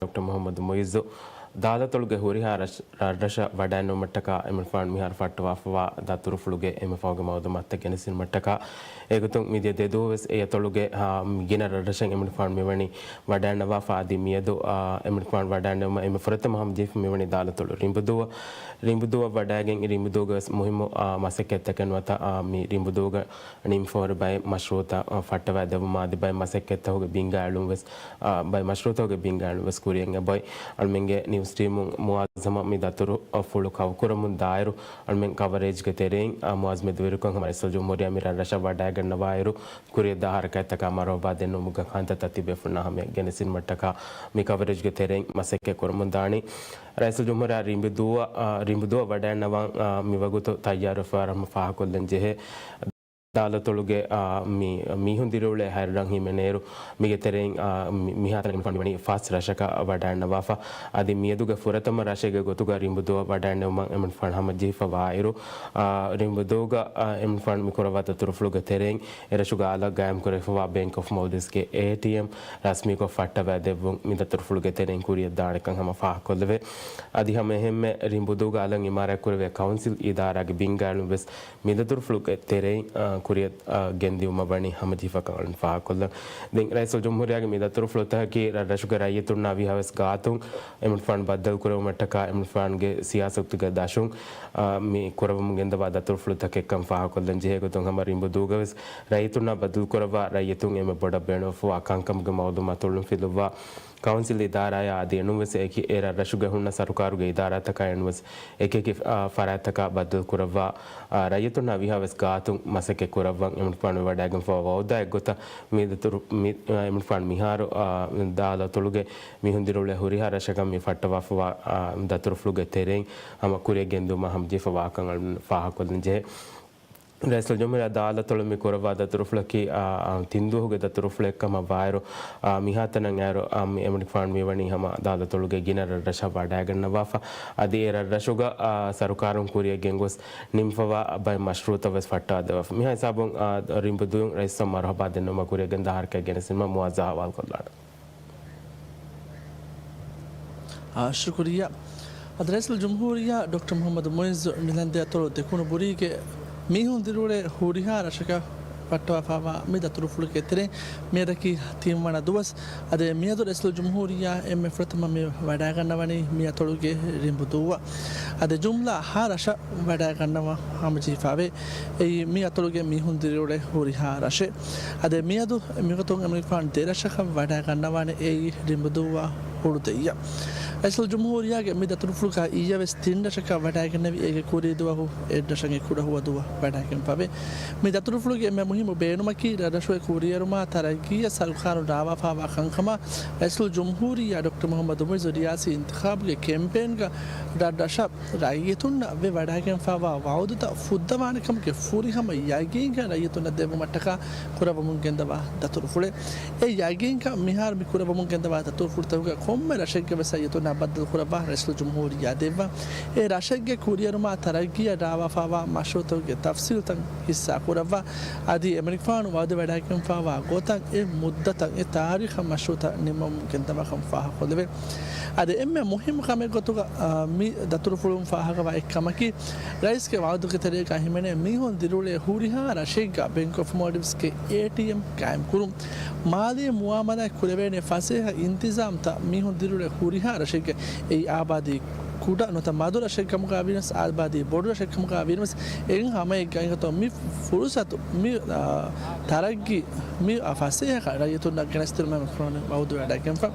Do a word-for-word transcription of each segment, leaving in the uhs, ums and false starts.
ޑޮކްޓަރ މުޙައްމަދު މުޢިއްޒު ދާލަތޮޅުގެ ހުރިހާ ރަށް-، ރަށްރަށަށް ވަޑައިންނެވުމަށްޓަކާ އެމިނިފާން މިހާރު ފައްޓަވާފަވާ ދަތުރުފުޅުގެ އެންމެ ފަހުގެ މައުލޫމާތުތައް ގެނެސްދިނުމަށްޓަކާ، އެގޮތުން މިދިޔަ ދެދުވަހު ވެސް އެ އަތޮޅުގެ، އާ، ގިނަ ރަށްރަށަށް އެމިނިފާން މިވަނީ ވަޑައިންނަވާފަ. އަދި މިއަދު، އާ، އެމިނިފާން ވަޑައިންނެވުމަށް އެންމެ ފުރަތަމަ ހަމަޖެހިފަ މިވަނީ ދާލަތޮޅު ރިނބުދޫއަށް. ރިނބުދޫއަށް ވަޑައިގެން ރިނބުދޫގެ ވެސް މުހިއްމު، އާ، މަސައްކަތްތަކެއް ނުވަތަ، އާ، މި ރިނބުދޫގަ ނިމިފަހުރި ބައެއް މަޝްރޫޢުތައް، އާ، ފައްޓަވައިދެއްވުމާ އަދި ބައެއް މަސައްކަތްތަކުގެ ބިންގާއެޅުން ވެސް، އާ، ބައެއް މަޝްރޫޢުތަކުގެ ބިންގާއެޅުން ވެސް ކުރިއަށް އެބައޮތް. އަޅުމެންގެ ނިއުސް ޓީމުން މުއާޒަމަ މި ދަތުރު ފުޅު ކަވަރ ކުރަމުން ދާއިރު، އަޅުމެން ކަވަރޭޖްގެ ތެރެއިން، އާ، މުއާޒް މެދުވެރިކޮށް ހަމަ ރައީސުލްޖުމްހޫރިއްޔާ މި ރަށްރަށަށް ވަޑައިގަންނަވާއިރު، ކުރިއަށްދާ ހަރަކާތްތަކާ މަރުހަބާ ދެންނެވުމުގެ ކަންތައްތައް ތިބޭފުޅުންނާ ހަމަޔަށް ގެނެސްދިނުމަށްޓަކާ މި ކަވަރޭޖްގެ ތެރެއިން މަސައްކަތް ކުރަމުން ދާނީ. ރައީސުލްޖުމްހޫރިއްޔާ ރިނބުދޫއަށް، އާ، ރިނބުދޫއަށް ވަޑައިންނަވަން، އާ، މިވަގުތު ތައްޔާރުވެފަ ވަރަށް ހަމަ ފާހަގަކޮށްލަން ޖެހޭ. ދާލަތޮޅުގެ، އާ، މި މީހުން ދިރިއުޅޭ ހައިރު ރަށް ހިމެނޭއިރު، މީގެ ތެރެއިން، އާ، މި-، މިހާތަނަށް އެމިނިފާން މިވަނީ ފަސް ރަށަކަށް ވަޑައިންނަވާފަ. އަދި މިއަދުގެ ފުރަތަމަ ރަށެއްގެ ގޮތުގަ ރިނބުދޫއަށް ވަޑައިންނެވުމަށް އެމިނިފާން ހަމަޖެހިފަ ވާއިރު، އާ، ރިނބުދޫގަ، އާ، އެމިނިފާން މި ކުރައްވާ ދަތުރުފުޅުގެ ތެރެއިން އެރަށުގެ އަލަށް ގާއިމްކުރެވިފަވާ ބޭންކް އޮފް މޯލްޑިވްސްގެ އޭޓީއެމް ރަސްމީކޮށް ފައްޓަވައިދެއްވުން މި ދަތުރުފުޅުގެ ތެރެއިން ކުރިއަށްދާނެކަން ހަމަ ފާހަގަކޮށްލެވޭ. އަދި ހަމައެހެންމެ ރިނބުދޫގަ އަލަށް އިމާރާތްކުރެވޭ ކައުންސިލް އިދާރާގެ ބިންގާއެޅުން ވެސް މި ދަތުރުފުޅުގެ ތެރެއިން، އާ، ކުރިއަށް، އާ، ގެންދިއުމަށް ވަނީ ހަމަޖެހިފަކަން ފާހަގަކޮށްލަން. ދެން ރައީސުލްޖުމްހޫރިއްޔާގެ މި ދަތުރުފުޅުތަކަކީ ރަށްރަށުގެ ރައްޔިތުންނާ ވީހާވެސް ގާތުން އެމިނިފާން ބައްދަލުކުރެވުމަށްޓަކާ އެމިނިފާންގެ ސިޔާސަތުގެ ދަށުން، އާ، މި ކުރައްވަމުން ގެންދަވާ ދަތުރުފުޅުތަކެއްކަން ފާހަގަކޮށްލަން ޖެހޭ. އެގޮތުން ހަމަ ރިނބުދޫގަވެސް ރައްޔިތުންނާ ބައްދަލުކުރައްވާ ރައްޔިތުން އެންމެ ބޮޑަށް ބޭނުންވެފަވާ ކަންކަމުގެ މައުލޫމާތު އުޅުން ފިލުއްވާ ކައުންސިލް އިދާރާއާ އަދި އެނޫންވެސް އެކި އެ ރަށްރަށުގެ ހުންނަ ސަރުކާރުގެ އިދާރާތަކާ އެނޫންވެސް އެކިއެކި، އާ، ފަރާތްތަކާ ބައްދަލުކުރައްވާ، އާ، ރައްޔިތުންނާ ވީހާވެސް ގާތުން މަސައްކަތް ކުރައްވަން އެމިނިފާނު ވަޑައިގެންފަވާ ވައުދާއެއްގޮތަށް މި ދަތުރު-، މި، އާ، އެމިނިފާނު މިހާރު، އާ، ދާލަތޮޅުގެ މީހުން ދިރިއުޅޭ ހުރިހާ ރަށަކަށް މި ފައްޓަވާފަވާ، އާ، ދަތުރުފުޅުގެ ތެރެއިން ހަމަ ކުރިއަށް ގެންދިއުމަށް ހަމަޖެހިފަ ވާކަން އަޅުގަނޑު ފާހަގަކޮށްލަން ޖެހޭ. ރައީސުލްޖުމްހޫރިއްޔާ ދާލަތޮޅު މި ކުރައްވާ ދަތުރުފުޅަކީ، އާ، އާ، ތިން ދުވަހުގެ ދަތުރުފުޅެއްކަމަށް ވާއިރު، އާ، މިހާތަނަށް އައިރު، އާ، މި އެމިނިފާން މިވަނީ ހަމަ ދާލަތޮޅުގެ ގިނަ ރަށްރަށަށް ވަޑައިގަންނަވާފަ. އަދި އެ ރަށްރަށުގަ، އާ، ސަރުކާރުން ކުރިއަށް ގެންގޮސް ނިމިފަވާ ބައެއް މަޝްރޫޢުތައް ވެސް ފައްޓާދެވާފަ. މިހާ ހިސާބުން، އާ، ރިނބުދޫއިން ރައީސަށް މަރުހަބާ ދެންނެވުމަށް ކުރިއަށް ގެންދާ ހަރަކާތް ގެނެސްދިނުމަށް މުއާޒާ ހަވާލުކޮށްލާނެ. އާ، ޝުކުރިއްޔާ. އަދި ރައީސުލްޖުމްހޫރިއްޔާ ޑޮކްޓަރ މުޙައްމަދު މުޢިއްޒު ނިލަންދެއަތޮޅު ދެކުނު ބުރީގެ މީހުން ދިރިއުޅޭ ހުރިހާ ރަށަކަށް ފައްޓަވާފަވާ މި ދަތުރުފުޅުގެ ތެރެއިން މިއަދަކީ ތިންވަނަ ދުވަސް. އަދި މިއަދު ރައީސުލްޖުމްހޫރިއްޔާ އެންމެ ފުރަތަމަ މި ވަޑައިގަންނަވަނީ މި އަތޮޅުގެ ރިނބުދޫއަށް. އަދި ޖުމްލަ ހަ ރަށަށް ވަޑައިގަންނަވާ ހަމަޖެހިފަވޭ. އެއީ މި އަތޮޅުގެ މީހުން ދިރިއުޅޭ ހުރިހާ ރަށެއް. އަދި މިއަދު މިގޮތުން އެމިނިފާން ދެ ރަށަކަށް ވަޑައިގަންނަވާނެ، އެއީ ރިނބުދޫއާ ހުޅުދެއްޔާ. ރައީސުލްޖުމްހޫރިއްޔާގެ މި ދަތުރުފުޅުގަ އިއްޔެވެސް ތިން ރަށަކަށް ވަޑައިގެންނެވި އޭގެ ކުރީ ދުވަހު އެއް ރަށަށް ކުޑަހުވަދު ވަޑައިގެންފަވޭ. މި ދަތުރުފުޅުގެ އެންމެ މުހިއްމު ބޭނުމަކީ ރަށްރަށުގެ ކުރިއެރުމާ ތަރައްގީއަށް ސަރުކާރުން ރާވާފަވާ ކަންކަމަށް ރައީސުލްޖުމްހޫރިއްޔާ ޑޮކްޓަރ މުޙައްމަދު މުޢިއްޒު ރިޔާސީ އިންތިޚާބުގެ ކެމްޕޭންގަ ރަށްރަށަށް ރައްޔިތުންނަށް ވެ ވަޑައިގެންފަވާ ވައުދުތައް ފުއްދަވާނެ ކަމުގެ ފުރިހަމަ ޔަގީންކަން ރައްޔިތުންނަށް ދެއްވުމަށްޓަކާ ކުރައްވަމުން ގެންދަވާ ދަތުރުފުޅެއް. އެ ޔަގީންކަން މިހާރު މި ކުރައްވަމުން ގެންދަވާ ދަތުރުފުޅުތަކުގަ ކޮންމެ ރަށެއްގެ ވެސް ރައްޔިތުންނާ ބައްދަލު ކުރައްވާ ރައީސުލްޖުމްހޫރިއްޔާ ދެއްވާ. އެ ރަށެއްގެ ކުރިއެރުމާ ތަރައްގީއަށް ރާވާފަވާ މަޝްރޫޢުތަކުގެ ތަފްސީލްތައް ހިއްސާ ކުރައްވާ. އަދި އެމެރިކާނު ވައުދު ވަޑައިގެންފަވާ ގޮތަށް އެ މުއްދަތަށް އެ ތާރީޚަށް މަޝްރޫޢުތައް ނިމުމުން ގެންދަވާކަން ފާހަގަކޮށްލެވޭ. އަދި އެންމެ މުހިއްމު ކަމެއް ގޮތުގަ، އާ، މި ދަތުރުފުޅުން ފާހަގަވާ އެއްކަމަކީ، ރައީސްގެ ވައުދުގެ ތެރޭގަ ހިމެނޭ މީހުން ދިރިއުޅޭ ހުރިހާ ރަށެއްގަ ބޭންކް އޮފް މޯލްޑިވްސްގެ އޭޓީއެމް ގާއިމްކުރުން. މާލީ މުއާމަލާތް ކުރެވޭނެ ފަސޭހަ އިންތިޒާމްތައް މީހުން ދިރިއުޅޭ ހުރިހާ ރަށެއްގަ، އެއީ އާބާދީ ކުޑަ ނުވަތަ މަދު ރަށެއްކަމުގަ ވީނަސް، އާބާދީ ބޮޑު ރަށެއްކަމުގަ ވީނަސް، އެހެން ހަމައެއްގަ އިނގޭތޯ މި ފުރުސަތު، މި، އާ، ތަރައްގީ، މި ފަސޭހަކަން ރައްޔިތުންނަށް ގެނެސްދިނުމަށް ވައުދު ވަޑައިގެންފަ.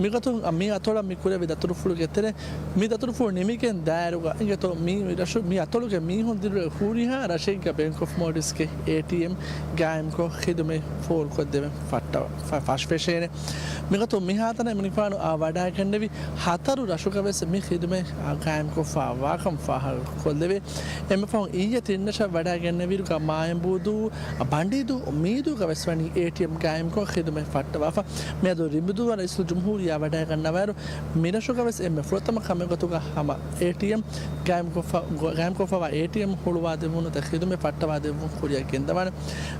މިގޮތުން މި އަތޮޅަށް މި ކުރެވި ދަތުރުފުޅުގެ ތެރޭ، މި ދަތުރުފުޅު ނިމިގެން ދާއިރުގަ އިނގޭތޯ މި ރަށު-، މި އަތޮޅުގެ މީހުން ދިރިއުޅޭ ހުރިހާ ރަށެއްގަ ބޭންކް އޮފް މޯލްޑިވްސްގެ އޭޓީއެމް ގާއިމްކޮށް ޚިދުމަތް ފޯރުކޮށްދެވެން ފައްޓަ-، ފަ-، ފަށްފެށޭނެ. މިގޮތުން މިހާތަނަށް އެމިނިފާނު އާ ވަޑައިގެންނެވި ހަތަރު ރަށުގަ ވެސް މި ޚިދުމަތް އާ ގާއިމްކޮށްފަ ވާކަން ފާހަގަކޮށްލެވޭ. އެންމެ ފަހުން އިއްޔެ ތިން ރަށަށް ވަޑައިގެންނެވިއިރުގަ މާއިންބޫދޫ، ބަނޑިދޫ، މީދޫގަ ވެސް ވަނީ އޭޓީއެމް ގާއިމްކޮށް ޚިދުމަތް ފައްޓަވާފަ. މިއަދު ރިނބުދޫއަށް ރައީސުލްޖުމްހޫރިއްޔާ ވަޑައިގަންނަވާއިރު، މިރަށުގަ ވެސް އެންމެ ފުރަތަމަ ކަމެއް ގޮތުގަ ހަމަ އޭޓީއެމް ގާއިމްކޮށްފަ-، ގޮ-، ގާއިމްކޮށްފަވާ އޭޓީއެމް ހުޅުވާދެއްވުން ނުވަތަ ޚިދުމަތް ފައްޓަވާދެއްވުން ކުރިއަށް ގެންދަވާނެ.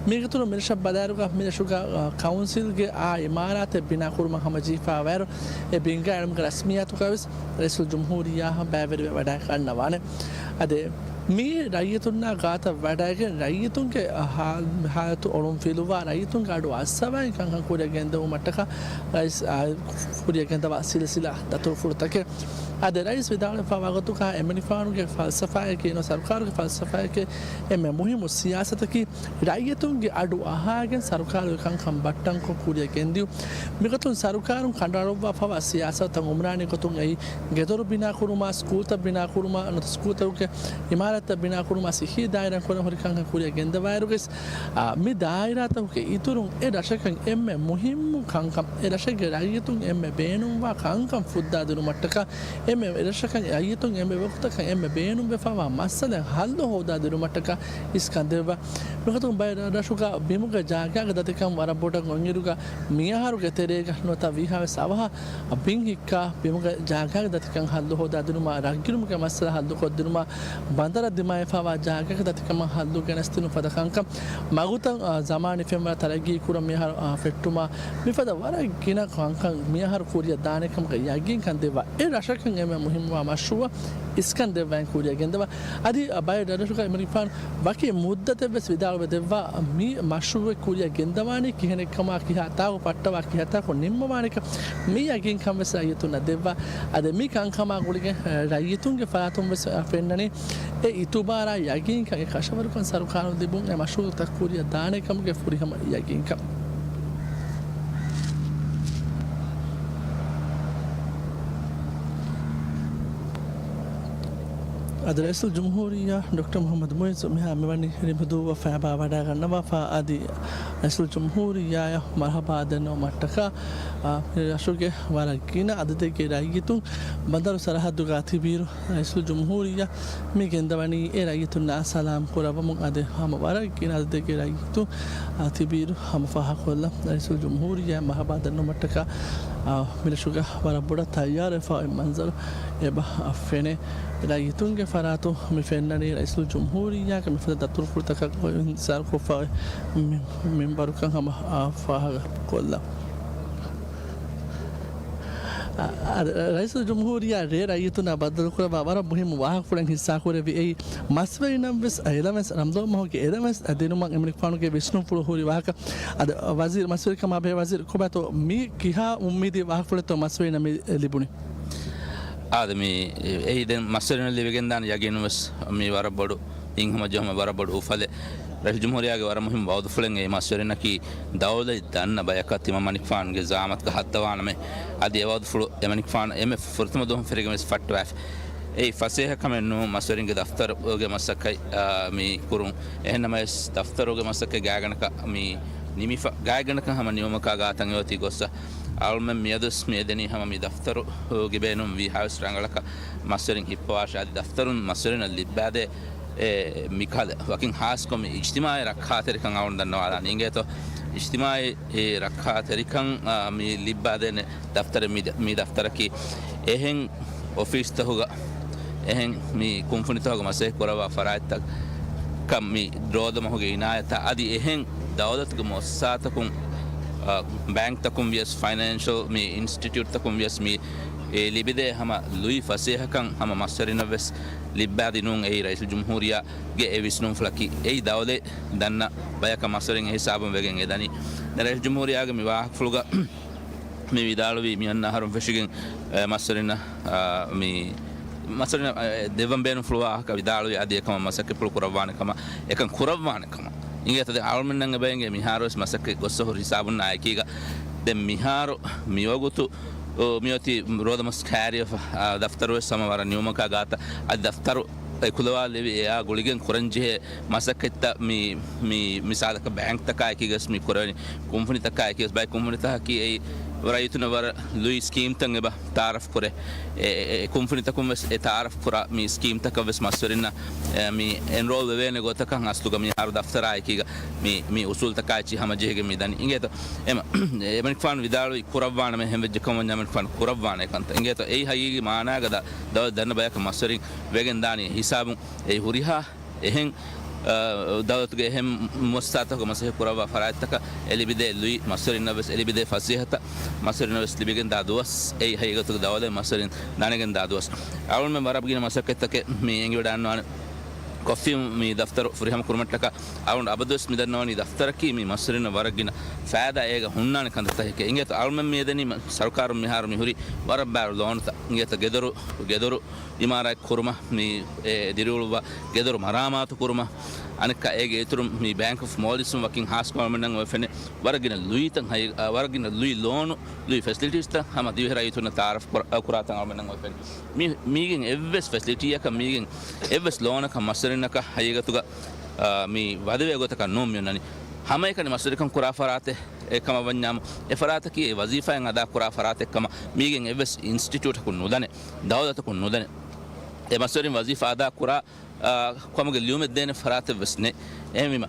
މީގެ އިތުރުން މިރަށަށް ބަލާއިރުގަ މިރަށުގަ، އަ، ކައު- ކައުންސިލްގެ އާ އިމާރާތެއް ބިނާކުރުމަށް ހަމަޖެހިފައިވާއިރު، އެ ބިންގާ އިލްމުގެ ރަސްމިއްޔާތުގައިވެސް ރައީސުލްޖުމްހޫރިއްޔާ ބައިވެރިވެ ވަޑައިގަންނަވާނެ. އަދި މި ރައްޔިތުންނާ ގާތަށް ވަޑައިގެން، ރައްޔިތުންގެ ހާ-، ހާލަތު އޮޅުންފިލުވާ، ރައްޔިތުންގެ އަޑު އައްސަވައި ކަންކަން ކުރިއަށް ގެންދެވުމަށްޓަކާ ރައީސް، އާ، ކުރިއަށް ގެންދަވާ ސިލްސިލާ ދަތުރުފުޅުތަކެއް. އަދި ރައީސް ވިދާޅުވެފައިވާ ގޮތުގަ އެމަނިކުފާނުގެ ފަލްސަފާއެކޭ، ސަރުކާރުގެ ފަލްސަފާއެކޭ، އެންމެ މުހިއްމު ސިޔާސަތަކީ ރައްޔިތުންގެ އަޑު އަހާގެން ސަރުކާރުގެ ކަންކަން ބައްޓަންކޮށް ކުރިއަށް ގެންދިޔުން. މިގޮތުން ސަރުކާރުން ކަނޑައަޅުއްވާފައިވާ ސިޔާސަތުތައް އުމްރާނީ ގޮތުން އެއީ، ގެދޮރު ބިނާކުރުމާ، ސްކޫލްތައް ބިނާކުރުމާ، ނުވަތަ ސްކޫލްތަކުގެ އިމާރާތްތައް ބިނާކުރުމާ، ސިއްހީ ދާއިރާ ކުރަން ހުރި ކަންކަން ކުރިއަށް ގެންދަވާއިރުގަސް، އާ، މި ދާއިރާތަކުގެ އިތުރުން އެ ރަށަކަށް އެންމެ މުހިއްމު ކަންކަން، އެ ރަށެއްގެ ރައްޔިތުން އެންމެ ބޭނުންވާ ކަންކަން ފުއްދާދިނުމަށްޓަކާ، އެންމެ ރަށަކަށް އައްޔަތުން އެންމެ ވަގުތަކަށް އެންމެ ބޭނުންވެފައިވާ މައްސަލައިން ހައްލު ހޯދާދިނުމަށްޓަކާ އިސްކަން ދެއްވާ. މިގޮތުން ބައެއް ރަށުގަ ބިމުގެ ޖާގާގެ ދަތިކަން ވަރަށް ބޮޑަށް އޮތްއިރުގަ މިއަހަރުގެ ތެރޭގަ ނުވަތަ ވީހާވެސް އަވަހަށް ބިން ހިއްކާ ބިމުގެ ޖާގާގެ ދަތިކަން ހައްލު ހޯދާދިނުމާ، ރަށްގިނުމުގެ މައްސަލަ ހައްލުކޮށްދިނުމާ، ބަނދަރަށް ދިމާވެފައިވާ ޖާގާގެ ދަތިކަމަށް ހައްލު ގެނެސްދިނުން ފަދަ ކަންކަން، މަގުތައް، އާ، ޒަމާނީ ފެންވަރަށް ތަރައްގީ ކުރަން މިއަހަރު، އާ، ފެއްޓުމާ، މިފަދަ ވަރަށް ގިނަ ކަންކަން މިއަހަރު ކުރިއަށް ދާނެ ކަމުގެ ޔަގީންކަން ދެއްވާ. އެ ރަށަކަށް އެންމެ މުހިއްމުވާ މަޝްރޫއަށް އިސްކަން ދެއްވާން ކުރިއަށް ގެންދަވާ. އަދި ބައެއް ރަށްރަށުގައި އެމަނިކުފާނު ވަކި މުއްދަތެއްވެސް ވިދާޅުވެ ދެއްވާ، މި މަޝްރޫއެއް ކުރިއަށް ގެންދަވާނީ ކިހިނެއްކަމާ، ކިހާ ތާކު ފައްޓަވާ، ކިހާ ތާކު ނިންމަވާނެކަން މި ޔަގީންކަން ވެސް ރައްޔިތުންނަށް ދެއްވާ. އަދި މި ކަންކަމާ ގުޅިގެން ރައްޔިތުންގެ ފަރާތުން ވެސް ފެންނަނީ އެ އިތުބާރާ ޔަގީންކަން، އެ ކަށަވަރުކަން ސަރުކާރުން ލިބުން އެ މަޝްރޫއުތައް ކުރިއަށް ދާނެ ކަމުގެ ފުރިހަމަ ޔަގީންކަން. އަދި ރައީސުލްޖުމްހޫރިއްޔާ ޑޮކްޓަރ މުޙައްމަދު މުޢިއްޒު މިހާ މިވަނީ ރިނބުދޫވަފައިބާ ވަޑައިގަންނަވާފަ، އަދި ރައީސުލްޖުމްހޫރިއްޔާއަށް މަރުޙަބާ ދެންނެވުމަށްޓަކާ، އާ، މި ރަށުގެ ވަރަށް ގިނަ އަދަދެއްގެ ރައްޔިތުން ބަނދަރު ސަރަޙައްދުގަ ތިބިއިރު، ރައީސުލްޖުމްހޫރިއްޔާ މި ގެންދަވަނީ އެ ރައްޔިތުންނާ ސަލާމް ކުރައްވަމުން. އަދި ހަމަ ވަރަށް ގިނަ އަދަދެއްގެ ރައްޔިތުން، އާ، ތިބިއިރު ހަމަ ފާހަގަކޮށްލަން ރައީސުލްޖުމްހޫރިއްޔާ މަރުޙަބާ ދެންނެވުމަށްޓަކާ، އާ، މިރަށުގަ ވަރަށް ބޮޑަށް ތައްޔާރުވެފަ އޮތް މަންޒަރު އެބަ ފެނޭ. ރައްޔިތުންގެ ފަރާތުން މި ފެންނަނީ ރައީސުލްޖުމްހޫރިއްޔާގެ މިފަދަ ދަތުރުފުޅުތަކަށް އިންތިޒާރުކޮށްފަ އޮތް މި-، މިންވަރުކަން ހަމަ، އާ، ފާހަގަކޮށްލަން. އަ، އަ، ރައީސުލްޖުމްހޫރިއްޔާ ރޭ ރައްޔިތުންނާ ބައްދަލުކުރައްވާ ވަރަށް މުހިއްމު ވާހަކަފުޅެއް ހިއްސާކުރެއްވި. އެއީ މަސްވެރިންނަށްވެސް އެލަވެންސް ރަމްޟާން މަހުގެ އެލަވެންސް ދިނުމަށް އެމަނިކުފާނުގެ ވިސްނުންފުޅު ހުރި ވާހަކަ. އަދި ވަޒީރު މަސްވެރިކަމާ ބެހޭ ވަޒީރު ކޮބާތޯ މީ ކިހާ އުއްމީދީ ވާހަކަފުޅެއްތޯ މަސްވެރިންނަށް މި ލިބުނީ؟ އާދެ، މި އެއީ ދެން މަސްވެރިންނަށް ލިބިގެންދާނެ ޔަގީނުންވެސް މީ ވަރަށް ބޮޑު ހިތްހަމަޖެހުމެއް، ވަރަށް ބޮޑު އުފަލެއް. ރައީސުލްޖުމްހޫރިއްޔާގެ ވަރަށް މުހިއްމު ވައުދުފުޅެއް އެއީ މަސްވެރިންނަކީ ދައުލަތް ދަންނަ ބަޔަކަށް ތިމަން މަނިކުފާނުގެ ޒަޢާމަތުގަ ހައްދަވާނަމޭ. އަދި އެ ވައުދުފުޅު އެމަނިކުފާނު އެންމެ ފުރަތަމަ ދުވަހުން ފެށިގެން ވެސް ފައްޓަވާފި. އެއީ ފަސޭހަ ކަމެއް ނޫން، މަސްވެރިންގެ ދަފްތަރުގެ މަސައްކަތް، އާ، މި ކުރުން. އެހެންނަމަވެސް، ދަފްތަރުގެ މަސައްކަތް ގާތްގަނޑަކަށް މި ނިމިފަ، ގާތްގަނޑަކަށް ހަމަ ނިމުމަކާ ގާތަށް އެއޮތީ ގޮއްސަ. އަޅުމެން މިއަދުވެސް މި އެދެނީ ހަމަ މި ދަފްތަރުގެ ބޭނުން ވީހާވެސް ރަނގަޅަކަށް މަސްވެރިން ހިއްޕަވާށޭ. އަދި ދަފްތަރުން މަސްވެރިންނަށް ލިއްބާދޭ، އެ، މިކަހަލަ ވަކިން ހާސްކޮށް މި އިޖްތިމާޢީ ރައްކާތެރިކަން އަޅުން ދަންނަވާލާނީ. އިނގޭތޯ، އިޖްތިމާޢީ ރައްކާތެރިކަން، އާ، މި ލިއްބާދޭނެ ދަފްތަރެއް މި ދަ-، މި ދަފްތަރަކީ އެހެން އޮފީސްތަކުގަ، އެހެން މި ކުންފުނިތަކުގަ މަސައްކަތް ކުރައްވާ ފަރާތްތަކަށް މި ރޯދަމަހުގެ އިނާޔަތާ އަދި އެހެން ދައުލަތުގެ މުއައްސަސާތަކުން، އާ، ބޭންކްތަކުން ވިޔަސް، ފައިނޭންޝަލް މި އިންސްޓިޓިއުޓްތަކުން ވިޔަސް މި، އެ، ލިބިދޭ ހަމަ ލުއި ފަސޭހަކަން ހަމަ މަސްވެރިންނަށްވެސް ލިއްބާދިނުން އެއީ ރައީސުލްޖުމްހޫރިއްޔާގެ އެ ވިސްނުންފުޅަކީ. އެއީ ދައުލަތް ދަންނަ ބަޔަކަށް މަސްވެރިން އެ ހިސާބުން ވެގެން އެދަނީ. ދެން ރައީސުލްޖުމްހޫރިއްޔާގެ މި ވާހަކަފުޅުގަ މި ވިދާޅުވީ މިއަންނަ އަހަރުން ފެށިގެން، އެ، މަސްވެރިންނަށް، އާ، މި މަސްވެރިންނަށް، އެ، ދެއްވަން ބޭނުންފުޅުވާ ވާހަކަ ވިދާޅުވި އަދި އެކަމަށް މަސައްކަތްޕުޅު ކުރައްވާނެ ކަމަށް، އެކަން ކުރައްވާނެ ކަމަށް. އިނގޭތަ ދެން އަޅުމެންނަށް އެބަ އެނގޭ މިހާރުވެސް މަސައްކަތް ގޮއްސަ ހުރި ހިސާބުންނާ އެކީގަ ދެން މިހާރު މިވަގުތު، އޯ، މިއޮތީ ރޯދަމަސް ކައިރިވެފަ، އާ، ދަފްތަރުވެސް ހަމަ ވަރަށް ނިމުމަކާ ގާތަށް އަދި ދަފްތަރު އެކުލަވާލެވި އެއާ ގުޅިގެން ކުރަންޖެހޭ މަސައްކަތްތައް މި، މި މިސާލަކަށް ބޭންކްތަކާއެކީގަސް މި ކުރެވެނީ، ކުންފުނިތަކާއެކީގަސް ބައެއް ކުންފުނިތަކަކީ އެއީ ރައްޔިތުންނަށް ވަރަށް ލުއި ސްކީމްތައް އެބަ ތައާރަފް ކުރޭ. އެ، އެ، އެ ކުންފުނިތަކުން ވެސް އެ ތައާރަފް ކުރާ މި ސްކީމްތަކަށް ވެސް މަސްވެރިންނަށް، އެ، މި އެންރޯލް ވެވޭނެ ގޮތަކަށް އަސްލުގަ މިހާރު ދަފްތަރާއެކީގަ މި، މި އުސޫލްތަކާއެއްޗި ހަމަޖެހިގެން މި ދަނީ. އިނގޭތޯ، އެމަ، އެމަނިކުފާނު ވިދާޅުވި ކުރައްވާނަމޭ ހެންވެއްޖެ ކަމަށް އެމަނިކުފާނު ކުރައްވާނޭ ކަންތައް. އިނގޭތޯ، އެއީ ހަގީގީ މާނާގަ ދަ-، ދައުލަތް ދަންނަ ބަޔަކަށް މަސްވެރިން ވެގެން ދާނީ ހިސާބުން އެއީ ހުރިހާ އެހެން ދައުލަތުގެ އެހެން މުއައްސަސާތަކުގެ މަސައްކަތް ކުރައްވާ ފަރާތްތަކަށް އެ ލިބިދޭ ލުއި މަސްވެރިންނަށް ވެސް އެ ލިބިދޭ ފަސޭހަތައް މަސްވެރިންނަށް ވެސް ލިބިގެން ދާ ދުވަސް އެއީ ހަގީގަތުގެ ދައުލަތް މަސްވެރިން ދަނެގެން ދާ ދުވަސް. އަޅުމެން ވަރަށް ގިނަ މަސައްކަތްތަކެއް މި އެނގިވަޑައިގަންނަވާނެ. ކޮފީ މި ދަފްތަރު ފުރިހަމަ ކުރުމަށްޓަކާ އަޅުން އަބަދުވެސް މި ދަންނަވަނީ ދަފްތަރަކީ މި މަސްވެރިންނަށް ވަރަށް ގިނަ ފައިދާ އޭގަ ހުންނާނެ ކަންތައްތަކެކޭ. އިނގޭތޯ އަޅުމެން މި އެދެނީ މަ-، ސަރުކާރުން މިހާރު މި ހުރީ ވަރަށް ބާރު ލޯނުތައް. އިނގޭތޯ ގެދޮރު، ގެދޮރު އިމާރާތް ކުރުމަށް މި އެ ދިރިއުޅުއްވާ ގެދޮރު މަރާމާތު ކުރުމަށް، އަނެއްކާ އޭގެ އިތުރުން މި ބޭންކް އޮފް މޯލްޑިވްސް ވަކިން ހާސްކޮށް އަޅުމެންނަށް އޮވެފެނޭ ވަރަށް ގިނަ ލުއިތައް ހައި-، އަ، ވަރަށް ގިނަ ލުއި ލޯނު، ލުއި ފެސިލިޓީސްތައް ހަމަ ދިވެހި ރައްޔިތުންނަށް ތައާރަފް ކުރާ-، އަ، ކުރާތަން އަޅުމެންނަށް އޮވެފެނޭ. މި-، މީގެން އެއްވެސް ފެސިލިޓީއަކަށް، މީގެން އެއްވެސް ލޯނަކަށް މަސްވެރިންނަކަށް ހަގީގަތުގަ، އާ، މި ވަދެވޭ ގޮތަކަށް ނޫން މި އޮންނަނީ. ހަމައެކަނި މަސްވެރިކަން ކުރާ ފަރާތެއް އެކަމަށް ވަންޏާމު، އެ ފަރާތަކީ އެ ވަޒީފާއިން އަދާ ކުރާ ފަރާތެއް ކަމަށް މީގެން އެއްވެސް އިންސްޓިޓިއުޓަކުން ނުދަނެ، ދައުލަތަކުން ނުދަނެ. އެ މަސްވެރިން ވަޒީފާ އަދާ ކުރާ، އާ، ކަމުގެ ލިޔުމެއް ދޭނެ ފަރާތެއް ވެސް ނެތް. އެހެންވީމަ،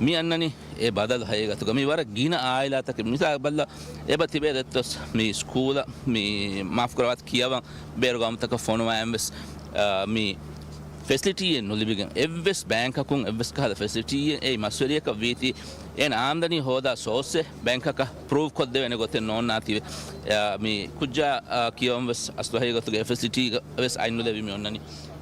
މި އަންނަނީ އެ ބަދަލު ހަގީގަތުގަ މި ވަރަށް ގިނަ އާއިލާތަކެއް މިސާލަށް ބަލަ، އެބަ ތިބޭ ދެއްތޯސް މި ސްކޫލަށް މި މާފް ކުރަވާތި ކިޔަވަން ބޭރު ގައުމުތަކަށް ފޮނުވާއިން ވެސް، އާ، މި ފެސިލިޓީއެއް ނުލިބިގެން، އެއްވެސް ބޭންކަކުން އެއްވެސް ކަހަލަ ފެސިލިޓީއެއް އެއީ މަސްވެރިޔަކަށް ވީތީ، އޭނަ އާމްދަނީ ހޯދާ ސޯސްއެއް ބޭންކަކަށް ޕްރޫވް ކޮށްދެވޭނެ ގޮތެއް ނޯންނާތީވެ. އާ، މި ކުއްޖާ، އާ، ކިޔަވަން ވެސް އަސްލު ހަގީގަތުގެ އެ ފެސިލިޓީގަ ވެސް އަތް ނުލެވި މި އޮންނަނީ.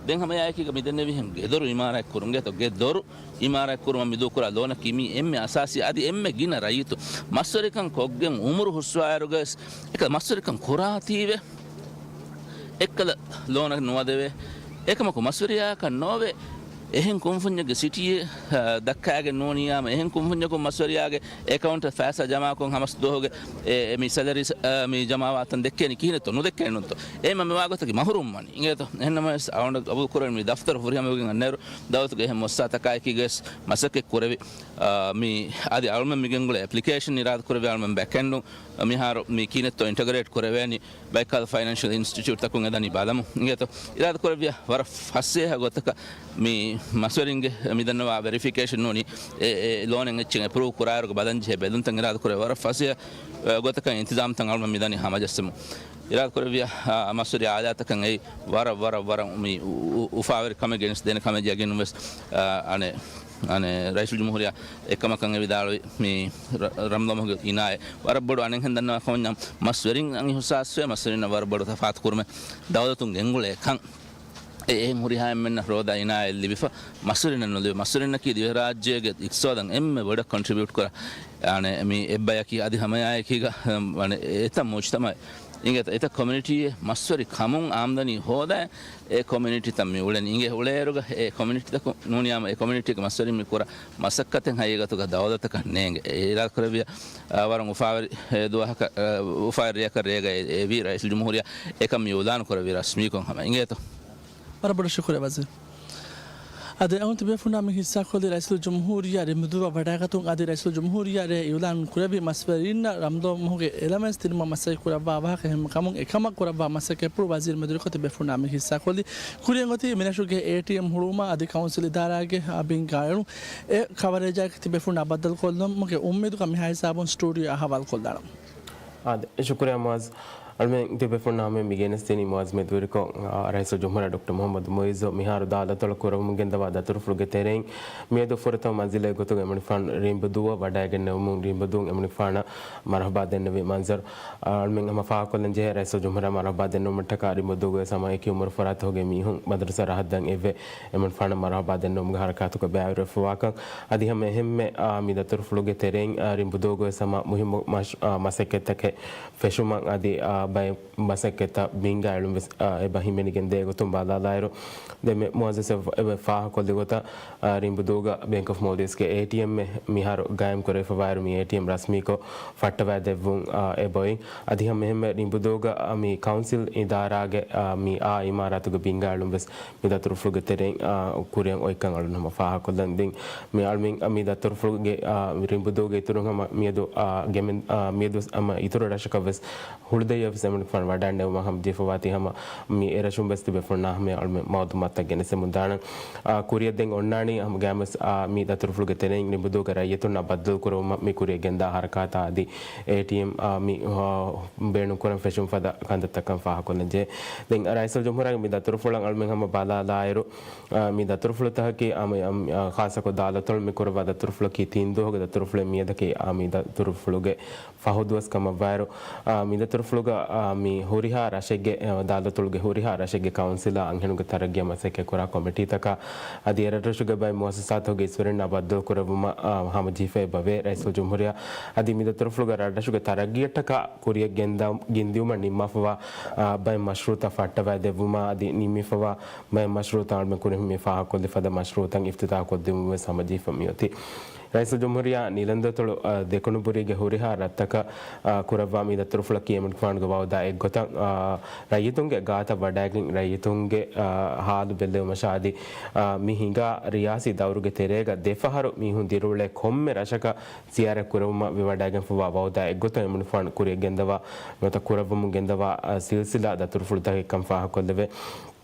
ދެން ހަމަ އެއާއެކީގަ މި ދެންނެވިހެން ގެދޮރު އިމާރާތް ކުރުން. އިނގޭތޯ ގެދޮރު އިމާރާތް ކުރުމަށް މި ދޫކުރާ ލޯނަކީ މީ އެންމެ އަސާސީ. އަދި އެންމެ ގިނަ ރައްޔިތު މަސްވެރިކަން ކޮށްގެން އުމުރު ހުސްވާއިރުގަވެސް އެކަ މަސްވެރިކަން ކުރާތީވެ އެއްކަލަ ލޯނަށް ނުވަދެވޭ. އެކަމަކު މަސްވެރިޔާއަކަށް ނޯވޭ އެހެން ކުންފުންޏެއްގެ ސިޓީއެއް، އަ، ދައްކާގެން ނޫނިއްޔާމަ، އެހެން ކުންފުންޏަކުން މަސްވެރިޔާގެ އެކައުންޓަށް ފައިސާ ޖަމާކޮށް ހަމަސް ދުވަހުގެ އެ، އެ، މި ސެލަރީ، އަ، މި ޖަމާވާތަން ދެއްކޭނީ ކިހިނެއްތޯ؟ ނުދެއްކޭނެ ނޫންތޯ؟ އެހެންމަ މިވާގޮތަކީ މަހުރޫމްވަނީ. އިނގޭތޯ؟ އެހެންނަމަވެސް އަޅުގަނޑަށް ގަބޫލު ކުރަނީ މި ދަފްތަރު ފުރިހަމަވެގެން އަންނައިރު ދައުލަތުގެ އެހެން މުއައްސަސާތަކާއެކީގަވެސް މަސައްކަތް ކުރެވި، އާ، މި އަދި އަޅުމެން މިގެންގުޅޭ އެޕްލިކޭޝަން އިރާދަ ކުރެވި އަޅުމެން ބެކްއެންޑުން މިހާރު މި ކިހިނެއްތޯ އިންޓަގްރޭޓް ކުރެވޭނީ ބައެއްކަހަލަ ފައިނޭންޝަލް އިންސްޓިޓިއުޓްތަކުން އެދަނީ ބަލަމު. އިނގޭތޯ؟ އިރާދަ ކުރެއްވިޔާ ވަރަށް ފަސޭހަ ގޮތަކަށް މި މަސްވެރިންގެ މިދަންނަވާ ވެރިފިކޭޝަން ނޫނީ އެ، އެ ލޯނެއް އެއްޗެއް އެޕްރޫވް ކުރާއިރުގެ ބަލަންޖެހޭ ބެލުންތައް އިރާދަ ކުރެވޭ ވަރަށް ފަސޭހަ، އަ، ގޮތަކަށް އިންތިޒާމްތައް އަޅުމެން މިދަނީ ހަމަޖައްސަމުން. އިރާދަ ކުރެއްވިޔާ، އަ، މަސްވެރި އާލާތަކަށް އެއީ ވަރަށް، ވަރަށް، ވަރަށް މި އު-، އު-، އުފާވެރި ކަމެއް ގެނެސްދޭނެ ކަމެއް ޔަގީނުން ވެސް، އަ، އަނެއް، އަނެއް ރައީސުލްޖުމްހޫރިއްޔާ އެކަމަކަށް އެ ވިދާޅުވި މި ރަ-، ރަމްލޯމަހުގެ އިނާޔަތް ވަރަށް ބޮޑު އަނެއްހެން ދަންނަވާ ކަމަށް މަސްވެރިން އަން އިހުސާސްވެ މަސްވެރިންނަށް ވަރަށް ބޮޑު ތަފާތު ކުރުމެއް ދައުލަތުން ގެންގުޅޭ ކަން. އެ އެހެން ހުރިހާ އެންމެންނަށް ރޯދަ އިނާޔަތް ލިބިފަ، މަސްވެރިންނަށް ނުލިބި، މަސްވެރިންނަކީ ދިވެހިރާއްޖޭގެ އިޤްތިޞާދަށް އެންމެ ބޮޑަށް ކޮންޓްރިބިއުޓް ކުރާ، އަނެއް، މި އެއްބަޔަކީ. އަދި ހަމައެއާއެކީގަ، އަނެއް، އެތައް މުޖްތަމަޢެއް އިނގޭތަ، އެތައް ކޮމިއުނިޓީއެއް މަސްވެރި ކަމުން އާމްދަނީ ހޯދާ އެ ކޮމިއުނިޓީތައް މި އުޅެނީ. އިނގޭ އުޅޭއިރުގަ އެ ކޮމިއުނިޓީތަކުން ނޫނިއްޔާމަ އެ ކޮމިއުނިޓީގެ މަސްވެރިން މި ކުރާ މަސައްކަތެއް ހަގީގަތުގަ ދައުލަތަކަށް ނޭނގެ. އެ އިރާދަ ކުރެއްވިޔާ، އަ، ވަރަށް އުފާވެރި، އެ، ދުވަހަކަށް، އަ، އުފާވެރި ރެއަކަށް ރޭގަ އެ، އެވީ ރައީސުލްޖުމްހޫރިއްޔާ އެކަން މި އިޢުލާނު ކުރެއްވީ ރަސްމީކޮށް ހަމަ. އިނގޭތޯ؟ ވަރަށް ބޮޑަށް ޝުކުރެއް ވަޒީރު. އަދި އަޅުގަނޑު ތިބޭފުޅުންނާ މި ހިއްސާކޮށްލީ ރައީސުލްޖުމްހޫރިއްޔާ ރިނބުދޫއަށް ވަޑައިގަތުން އަދި ރައީސުލްޖުމްހޫރިއްޔާ ރޭ އިޢުލާން ކުރެއްވި މަސްވެރިންނަށް ރަމްޟާން މަހުގެ އެލަވެންސް ދިނުމަށް މަސައްކަތް ކުރައްވާ ވާހަކަ އެހެން ކަމުން އެކަމަށް ކުރައްވާ މަސައްކަތްޕުޅު ވަޒީރު މެދުވެރިކޮށް ތިބޭފުޅުންނާ މި ހިއްސާކޮށްލީ. ކުރިއަށް އޮތީ މިނަށުގެ އޭޓީއެމް ހުޅުވުމާ އަދި ކައުންސިލް އިދާރާގެ ބިންގާ އެޅުން އެ ކަވަރޭޖާއެކު ތިބޭފުޅުންނާ ބައްދަލުކޮށްލުމުގެ އުއްމީދުގަ މިހާ ހިސާބުން ސްޓޫޑިއޯ އަހަވާލުކޮށްލާނަން. އާދެ، ޝުކުރިއްޔާ މުއައްޒު. އަޅުމެން ތިބޭފުޅުންނާ ހަމަ މި ގެނެސްދިނީ މުއައްޒު މެދުވެރިކޮށް، އާ، ރައީސުލްޖުމްހޫރިއްޔާ ޑޮކްޓަރ މުޙައްމަދު މުޢިއްޒު މިހާރު ދާލަތޮޅަށް ކުރަމުން ގެންދަވާ ދަތުރުފުޅުގެ ތެރެއިން މިއަދު ފުރަތަމަ މަންޒިލެއް ގޮތުގަ އެމަނިކުފާނު ރިނބުދޫއަށް ވަޑައިގެންނެވުމުން ރިނބުދޫން އެމަނިކުފާނަށް މަރުޙަބާ ދެންނެވި މަންޒަރު. އަޅުމެން ހަމަ ފާހަގަކޮށްލަން ޖެހޭ، ރައީސުލްޖުމްހޫރިއްޔާ މަރުޙަބާ ދެންނެވުމަށްޓަކާ ރިނބުދޫގައި ހަމަ އެކި އުމުރު ފަރާތުގެ މީހުން މަދަރުސާ ރަހަށްދަން އެއްވެ އެމަނިކުފާނަށް މަރުޙަބާ ދެންނެވުމުގެ ހަރަކާތުގަ ބައިވެރިވެފަވާކަން. އަދި ހަމަ އެހެންމެ، އާ، މި ދަތުރުފުޅުގެ ތެރެއިން، އާ، ރިނބުދޫގައި ހަމަ މުހިއްމު މަސް-، އާ، މަސައްކަތްތަކެއް ފެށުމަށް އަދި، އާ، ބައެއް މަސައްކަތްތައް ބިންގާ އެޅުން ވެސް، އާ، އެބަ ހިމެނިގެން ދޭ ގޮތުން ބަލާލާއިރު، ދެންމެ މުއައްޒަސް އެ-، އެ ފާހަގަކޮށްލި ގޮތަށް، އާ، ރިނބުދޫގަ ބޭންކް އޮފް މޯލްޑިވްސްގެ އޭޓީއެމްއެއް މިހާރު ގާއިމް ކުރެވިފަވާއިރު، މި އޭޓީއެމް ރަސްމީކޮށް ފައްޓަވައިދެއްވުން، އާ، އެބައޮތް. އަދި ހަމަ އެހެންމެ ރިނބުދޫގަ، އާ، މި ކައުންސިލް އިދާރާގެ، އާ، މި އާ އިމާރާތުގެ ބިންގާ އެޅުން ވެސް މި ދަތުރުފުޅުގެ ތެރެއިން، އާ، ކުރިއަށް އޮތްކަން އަޅުން ހަމަ ފާހަގަކޮށްލަން. ދެން މި އަޅުމެން މި ދަތުރުފުޅުގެ، އާ، ރިނބުދޫގެ އިތުރުން ހަމަ މިއަދު، އާ، ގެމެން، އާ، މިއަދު ހަމަ އިތުރު ރަށަކަށް ވެސް ހުޅުދައްޔަ އެމަނިކުފާނު ވަޑައިންނެވުމަށް ހަމަޖެހިފަވާތީ ހަމަ މި އެރަށުން ވެސް ތިބޭފުޅުންނާ ހަމަޔަށް އަޅުމެން މައުލޫމާތުތައް ގެނެސްދެމުންދާނަން. އާ، ކުރިއަށް ދެން އޮންނާނީ ހަމަ ގައިމުވެސް، އާ، މި ދަތުރުފުޅުގެ ތެރެއިން ރިނބުދޫގެ ރައްޔިތުންނާ ބައްދަލުކުރެވުމަށް މި ކުރިއަށް ގެންދާ ހަރަކާތާ އަދި އޭޓީއެމް، އާ، މި، އާ، ބޭނުންކުރަން ފެށުން ފަދަ ކަންތައްތައް ކަން ފާހަގަކޮށްލަން ޖެހޭ. ދެން ރައީސުލްޖުމްހޫރިއްޔާގެ މި ދަތުރުފުޅަށް އަޅުމެން ހަމަ ބަލާލާއިރު، އާ، މި ދަތުރުފުޅުތަކަކީ، އާ، މި، އާ، މި، އާ، ޚާއްޞަކޮށް ދާލަތޮޅު މި ކުރައްވާ ދަތުރުފުޅަކީ ތިން ދުވަހުގެ ދަތުރުފުޅެއް. މިއަދަކީ، އާ، މި ދަތުރުފުޅުގެ ފަހު ދުވަސް ކަމަށްވާއިރު، އާ، މި ދަތުރުފުޅުގަ، އާ، މި ހުރިހާ ރަށެއްގެ، އާ، ދާލަތޮޅުގެ ހުރިހާ ރަށެއްގެ ކައުންސިލާ އަންހެނުންގެ ތަރައްގީއަށް މަސައްކަތް ކުރާ ކޮމިޓީތަކާ އަދި އެރަށްރަށުގެ ބައެއް މުއައްސަސާތަކުގެ އިސްވެރިންނާ ބައްދަލުކުރެއްވުމަށް، އާ، ހަމަޖެހިފައި އެބަވޭ. ރައީސުލްޖުމްހޫރިއްޔާ އަދި މި ދަތުރުފުޅުގަ ރަށްރަށުގެ ތަރައްގީއަށްޓަކާ ކުރިއަށް ގެންދަ-، ގެންދިއުމަށް ނިންމާފަވާ، އާ، ބައެއް މަޝްރޫއުތައް ފައްޓަވައިދެއްވުމާ އަދި ނިންމިފަވާ ބައެއް މަޝްރޫއުތައް އަޅުމެން ކުރިން މި ފާހަގަކޮށްލި ފަދަ މަޝްރޫއުތައް އިފްތިތާހުކޮށްދިއުމުން ވެސް ހަމަޖެހިފަ މިއޮތީ. ރައީސުލްޖުމްހޫރިއްޔާ ނީލަންދަތޮޅު، އަ، ދެކުނުބުރީގެ ހުރިހާ ރަށްތަކަށް، އަ، ކުރައްވާ މި ދަތުރުފުޅަކީ އެމަނިކުފާނުގެ ވައުދާ އެއްގޮތަށް، އަ، ރައްޔިތުންގެ ގާތަށް ވަޑައިގެން ރައްޔިތުންގެ، އަ، ހާލު ބެއްލެވުމަށާ އަދި، އަ، މި ހިނގާ ރިޔާސީ ދައުރުގެ ތެރޭގަ ދެފަހަރު މީހުން ދިރިއުޅޭ ކޮންމެ ރަށަކަށް ޒިޔާރަތް ކުރެވުމަށް ވެވަޑައިގެންފަވާ ވައުދާ އެއްގޮތަށް އެމަނިކުފާނު ކުރިއަށް ގެންދަވާ ނުވަތަ ކުރައްވަމުން ގެންދަވާ، އަ، ސިލްސިލާ ދަތުރުފުޅުތަކެއްކަން ފާހަގަކޮށްލެވޭ.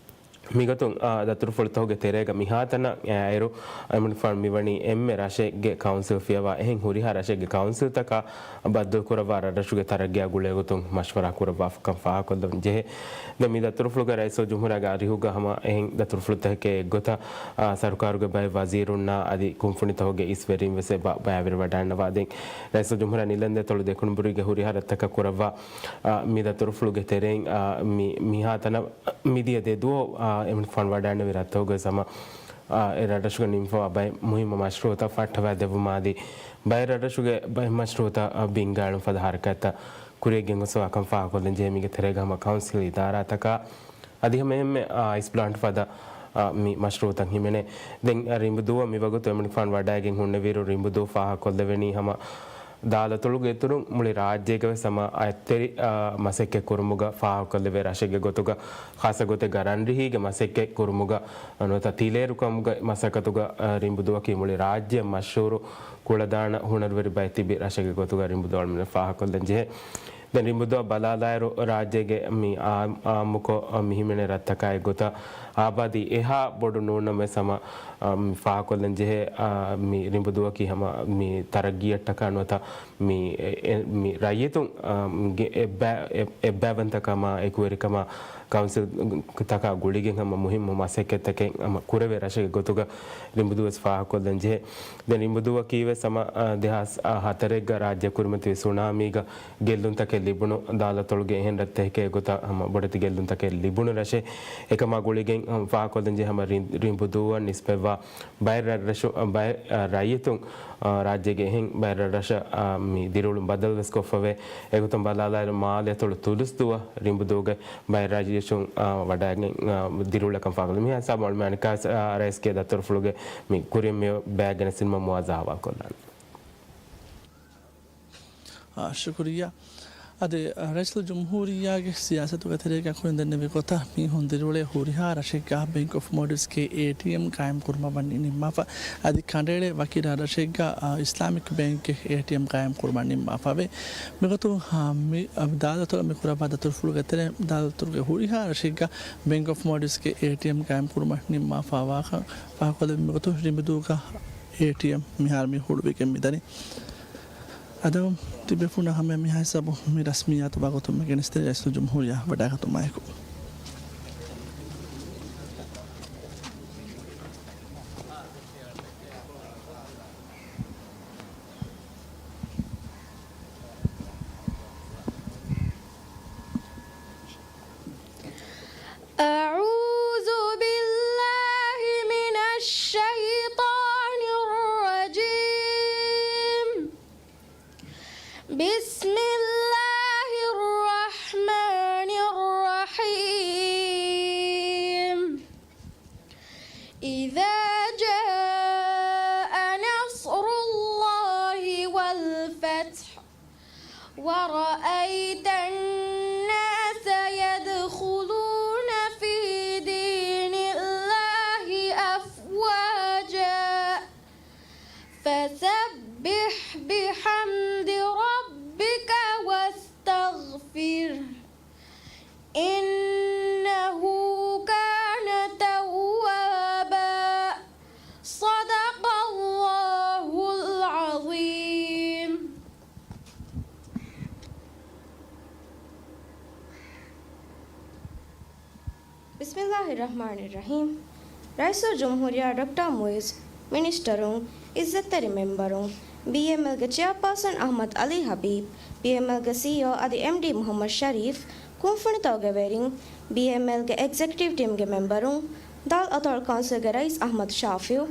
މިގޮތުން، އާ، ދަތުރުފުޅުތަކުގެ ތެރޭގަ މިހާތަނަށް އައިރު، އެމަނިކުފާނު މިވަނީ އެންމެ ރަށެއްގެ ކައުންސިލް ފިޔަވާ އެހެން ހުރިހާ ރަށެއްގެ ކައުންސިލްތަކާ ބައްދަލުކުރައްވާ ރަށްރަށުގެ ތަރައްގީއާ ގުޅޭގޮތުން މަޝްވަރާ ކުރައްވާފަކަން ފާހަގަކޮށްލަން ޖެހޭ. ދެން މި ދަތުރުފުޅުގަ ރައީސުލްޖުމްހޫރިއްޔާގެ އަރިހުގަ ހަމަ އެހެން ދަތުރުފުޅުތަކެއް އެއްގޮތަށް، އާ، ސަރުކާރުގެ ބައެއް ވަޒީރުންނާ އަދި ކުންފުނިތަކުގެ އިސްވެރިން ވެސް އެބަ ބައިވެރިވެވަޑައިގަންނަވާ. ދެން ރައީސުލްޖުމްހޫރިއްޔާ ނީލަންދަތޮޅު ދެކުނުބުރީގެ ހުރިހާ ރަށްތަކަށް ކުރައްވާ، އާ، މި ދަތުރުފުޅުގެ ތެރެއިން، އާ، މި، މިހާތަނަށް މިދިޔަ ދެ ދުވަހު، އާ، އެމަނިކުފާނު ވަޑައިންނެވި ރަށްތަކުގައި ހަމަ، އާ، އެ ރަށްރަށުގަ ނިންމިފަވާ ބައެއް މުހިއްމު މަޝްރޫއުތައް ފައްޓަވައިދެއްވުމާ އަދި ބައެއް ރަށްރަށުގެ ބައެއް މަޝްރޫއުތައް، އާ، ބިންގާއެޅުން ފަދަ ހަރަކާތްތައް ކުރިއަށް ގެންގޮސްފަވާކަން ފާހަގަކޮށްލަން ޖެހޭ. މީގެ ތެރޭގަ ހަމަ ކައުންސިލް އިދާރާތަކާ އަދި ހަމަ އެންމެ، އާ، އައިސް ޕްލާންޓް ފަދަ، އާ، މި މަޝްރޫއުތައް ހިމެނޭ. ދެން، އާ، ރިނބުދޫއަށް މިވަގުތު އެމަނިކުފާނު ވަޑައިގެން ހުންނެވިއިރު ރިނބުދޫ ފާހަގަކޮށްލެވެނީ ހަމަ ދާލަތޮޅުގެ އިތުރުން މުޅި ރާއްޖޭގަ ވެސް ހަމަ އަތްތެރި، އާ، މަސައްކަތް ކުރުމުގަ ފާހަގަކޮށްލެވޭ ރަށެއްގެ ގޮތުގަ، ޚާއްޞަ ގޮތެއްގަ ރަންރިހީގެ މަސައްކަތް ކުރުމުގަ ނުވަތަ ތިލޭރުކަމުގެ މަސައްކަތުގަ، އާ، ރިނބުދުއަކީ މުޅި ރާއްޖެއަށް މަޝްހޫރު ކުޅަދާނަ ހުނަރުވެރި ބައެއް ތިބި ރަށެއްގެ ގޮތުގަ ރިނބުދޫ އަޅުމެން ފާހަގަކޮށްލަން ޖެހޭ. ދެން ރިނބުދޫއަށް ބަލާލާއިރު، ރާއްޖޭގެ މި އާ-، އާއްމުކޮށް، އާ، މި ހިމެނޭ ރަށްތަކާ އެއްގޮތަށް އާބާދީ އެހާ ބޮޑު ނޫންނަމަވެސް ހަމަ، އާ، މި ފާހަގަކޮށްލަން ޖެހޭ، އާ، މި ރިނބުދޫއަކީ ހަމަ މި ތަރައްގީއަށްޓަކާ ނުވަތަ މި އެ-، އެ-، މި ރައްޔިތުން، އާ، ގެ އެއްބަ-، އެ-، އެއްބައިވަންތަކަމާ އެކުވެރިކަމާ ކައުންސިލްތަކާ ގުޅިގެން ހަމަ މުހިއްމު މަސައްކަތްތަކެއް ހަމަ ކުރެވޭ ރަށެއްގެ ގޮތުގަ ރިނބުދޫވެސް ފާހަގަކޮށްލަން ޖެހޭ. ދެން ރިނބުދޫއަކީވެސް ހަމަ، އާ، ދެހާސް ހަތަރެއްގަ ރާއްޖެ ކުރިމަތިވި ސުނާމީގަ ގެއްލުންތަކެއް ލިބުނު ދާލަތޮޅުގެ އެހެން ރަށްތަކެއްގެ ގޮތަށް ހަމަ ބޮޑެތި ގެއްލުންތަކެއް ލިބުނު ރަށެއް. އެކަމާ ގުޅިގެން ހަމަ ފާހަގަކޮށްލަން ޖެހޭ ހަމަ ރިން-، ރިނބުދޫއަށް ނިސްބަތްވާ ބައެއް ރަށްރަށު-، ބައެއް، އަ، ރައްޔިތުން، އަ، ރާއްޖޭގެ އެހެން ބައެއް ރަށްރަށަށް، އަ، މި ދިރިއުޅުން ބަދަލުވެސް ކޮށްފަވޭ. އެގޮތުން ބަލާލާއިރު މާލެ އަތޮޅު ތުލުސްދޫއަށް ރިނބުދޫގެ ބައެއް ރަށްރަށުން، އަ، ވަޑައިގެން، އަ، ދިރިއުޅޭކަން ފާހަގަކޮށްލަން. މި ހިސާބުން އަޅުމެން އަނެއްކާވެސް، އަ، ރައީސްގެ ދަތުރުފުޅުގެ މި ކުރިން މި ބައި ގެނެސްދިނުމަށް މުވާޒަ ހަވާލުކޮށްލާނެ. އާ، ޝުކުރިއްޔާ. އަދި، އާ، ރައީސުލް ޖުމްހޫރިއްޔާގެ ސިޔާސަތުގެ ތެރޭގަ ކުރިން ދެންނެވި ގޮތަށް މީހުން ދިރިއުޅޭ ހުރިހާ ރަށެއްގަ ބޭންކް އޮފް މޯލްޑިވްސްގެ އޭޓީއެމް ގާއިމް ކުރުމަށް ވަނީ ނިންމާފަ. އަދި ކަނޑައެޅޭ ވަކި ރަށްރަށެއްގަ، އާ، އިސްލާމިކް ބޭންކްގެ އޭޓީއެމް ގާއިމް ކުރުމަށް ނިންމާފަވޭ. މިގޮތުން، އާ، މި، އާ، ދާލަތޮޅަށް މި ކުރައްވާ ދަތުރުފުޅުގެ ތެރެއިން ދާލަތޮޅުގެ ހުރިހާ ރަށެއްގަ ބޭންކް އޮފް މޯލްޑިވްސްގެ އޭޓީއެމް ގާއިމް ކުރުމަށް ނިންމާފަވާކަން ފާހަގަކޮށްލެވި. މިގޮތުން ރިނބުދޫގަ އޭޓީއެމް މިހާރު މި ހުޅުވިގެން މިދަނީ. އަދި ތިބޭފުޅުންނަށް ހަމަ މިހާ ހިސާބު މި ރަސްމިއްޔާތު ވަގުތުން މި ގެނެސްދެނީ ރައީސުލް ޖުމްހޫރިއްޔާ ވަޑައިގަތުމާއެކު. أعوذ بالله من الشيطان الرجيم. بسم الله الرحمن الرحيم. إذا جاء نصر الله والفتح ورأيت الناس يدخلون في دين الله أفواجا فسبح بحمد ربك واستغفره ބިސްމިއްލާހިއްރަޙްމާނިއްރަޙީމް. ރައީސުލްޖުމްހޫރިއްޔާ ޑޮކްޓަރ މުއިއްޒު، މިނިސްޓަރުން، އިއްޒަތްތެރި މެމްބަރުން، ބީއެމްއެލްގެ ޗެއާޕާސަން އަޙްމަދު ޢަލީ ޙަބީބު، ބީއެމްއެލްގެ ސީއީއޯ އަދި އެމްޑީ މުޙައްމަދު ޝަރީފް، ކުންފުނިތަކުގެ ވެރިން، ބީއެމްއެލްގެ އެގްޒެކެޓިވް ޓީމްގެ މެމްބަރުން، ދާލް އަތޮޅު ކައުންސިލްގެ ރައީސް އަޙްމަދު ޝާފިޢު،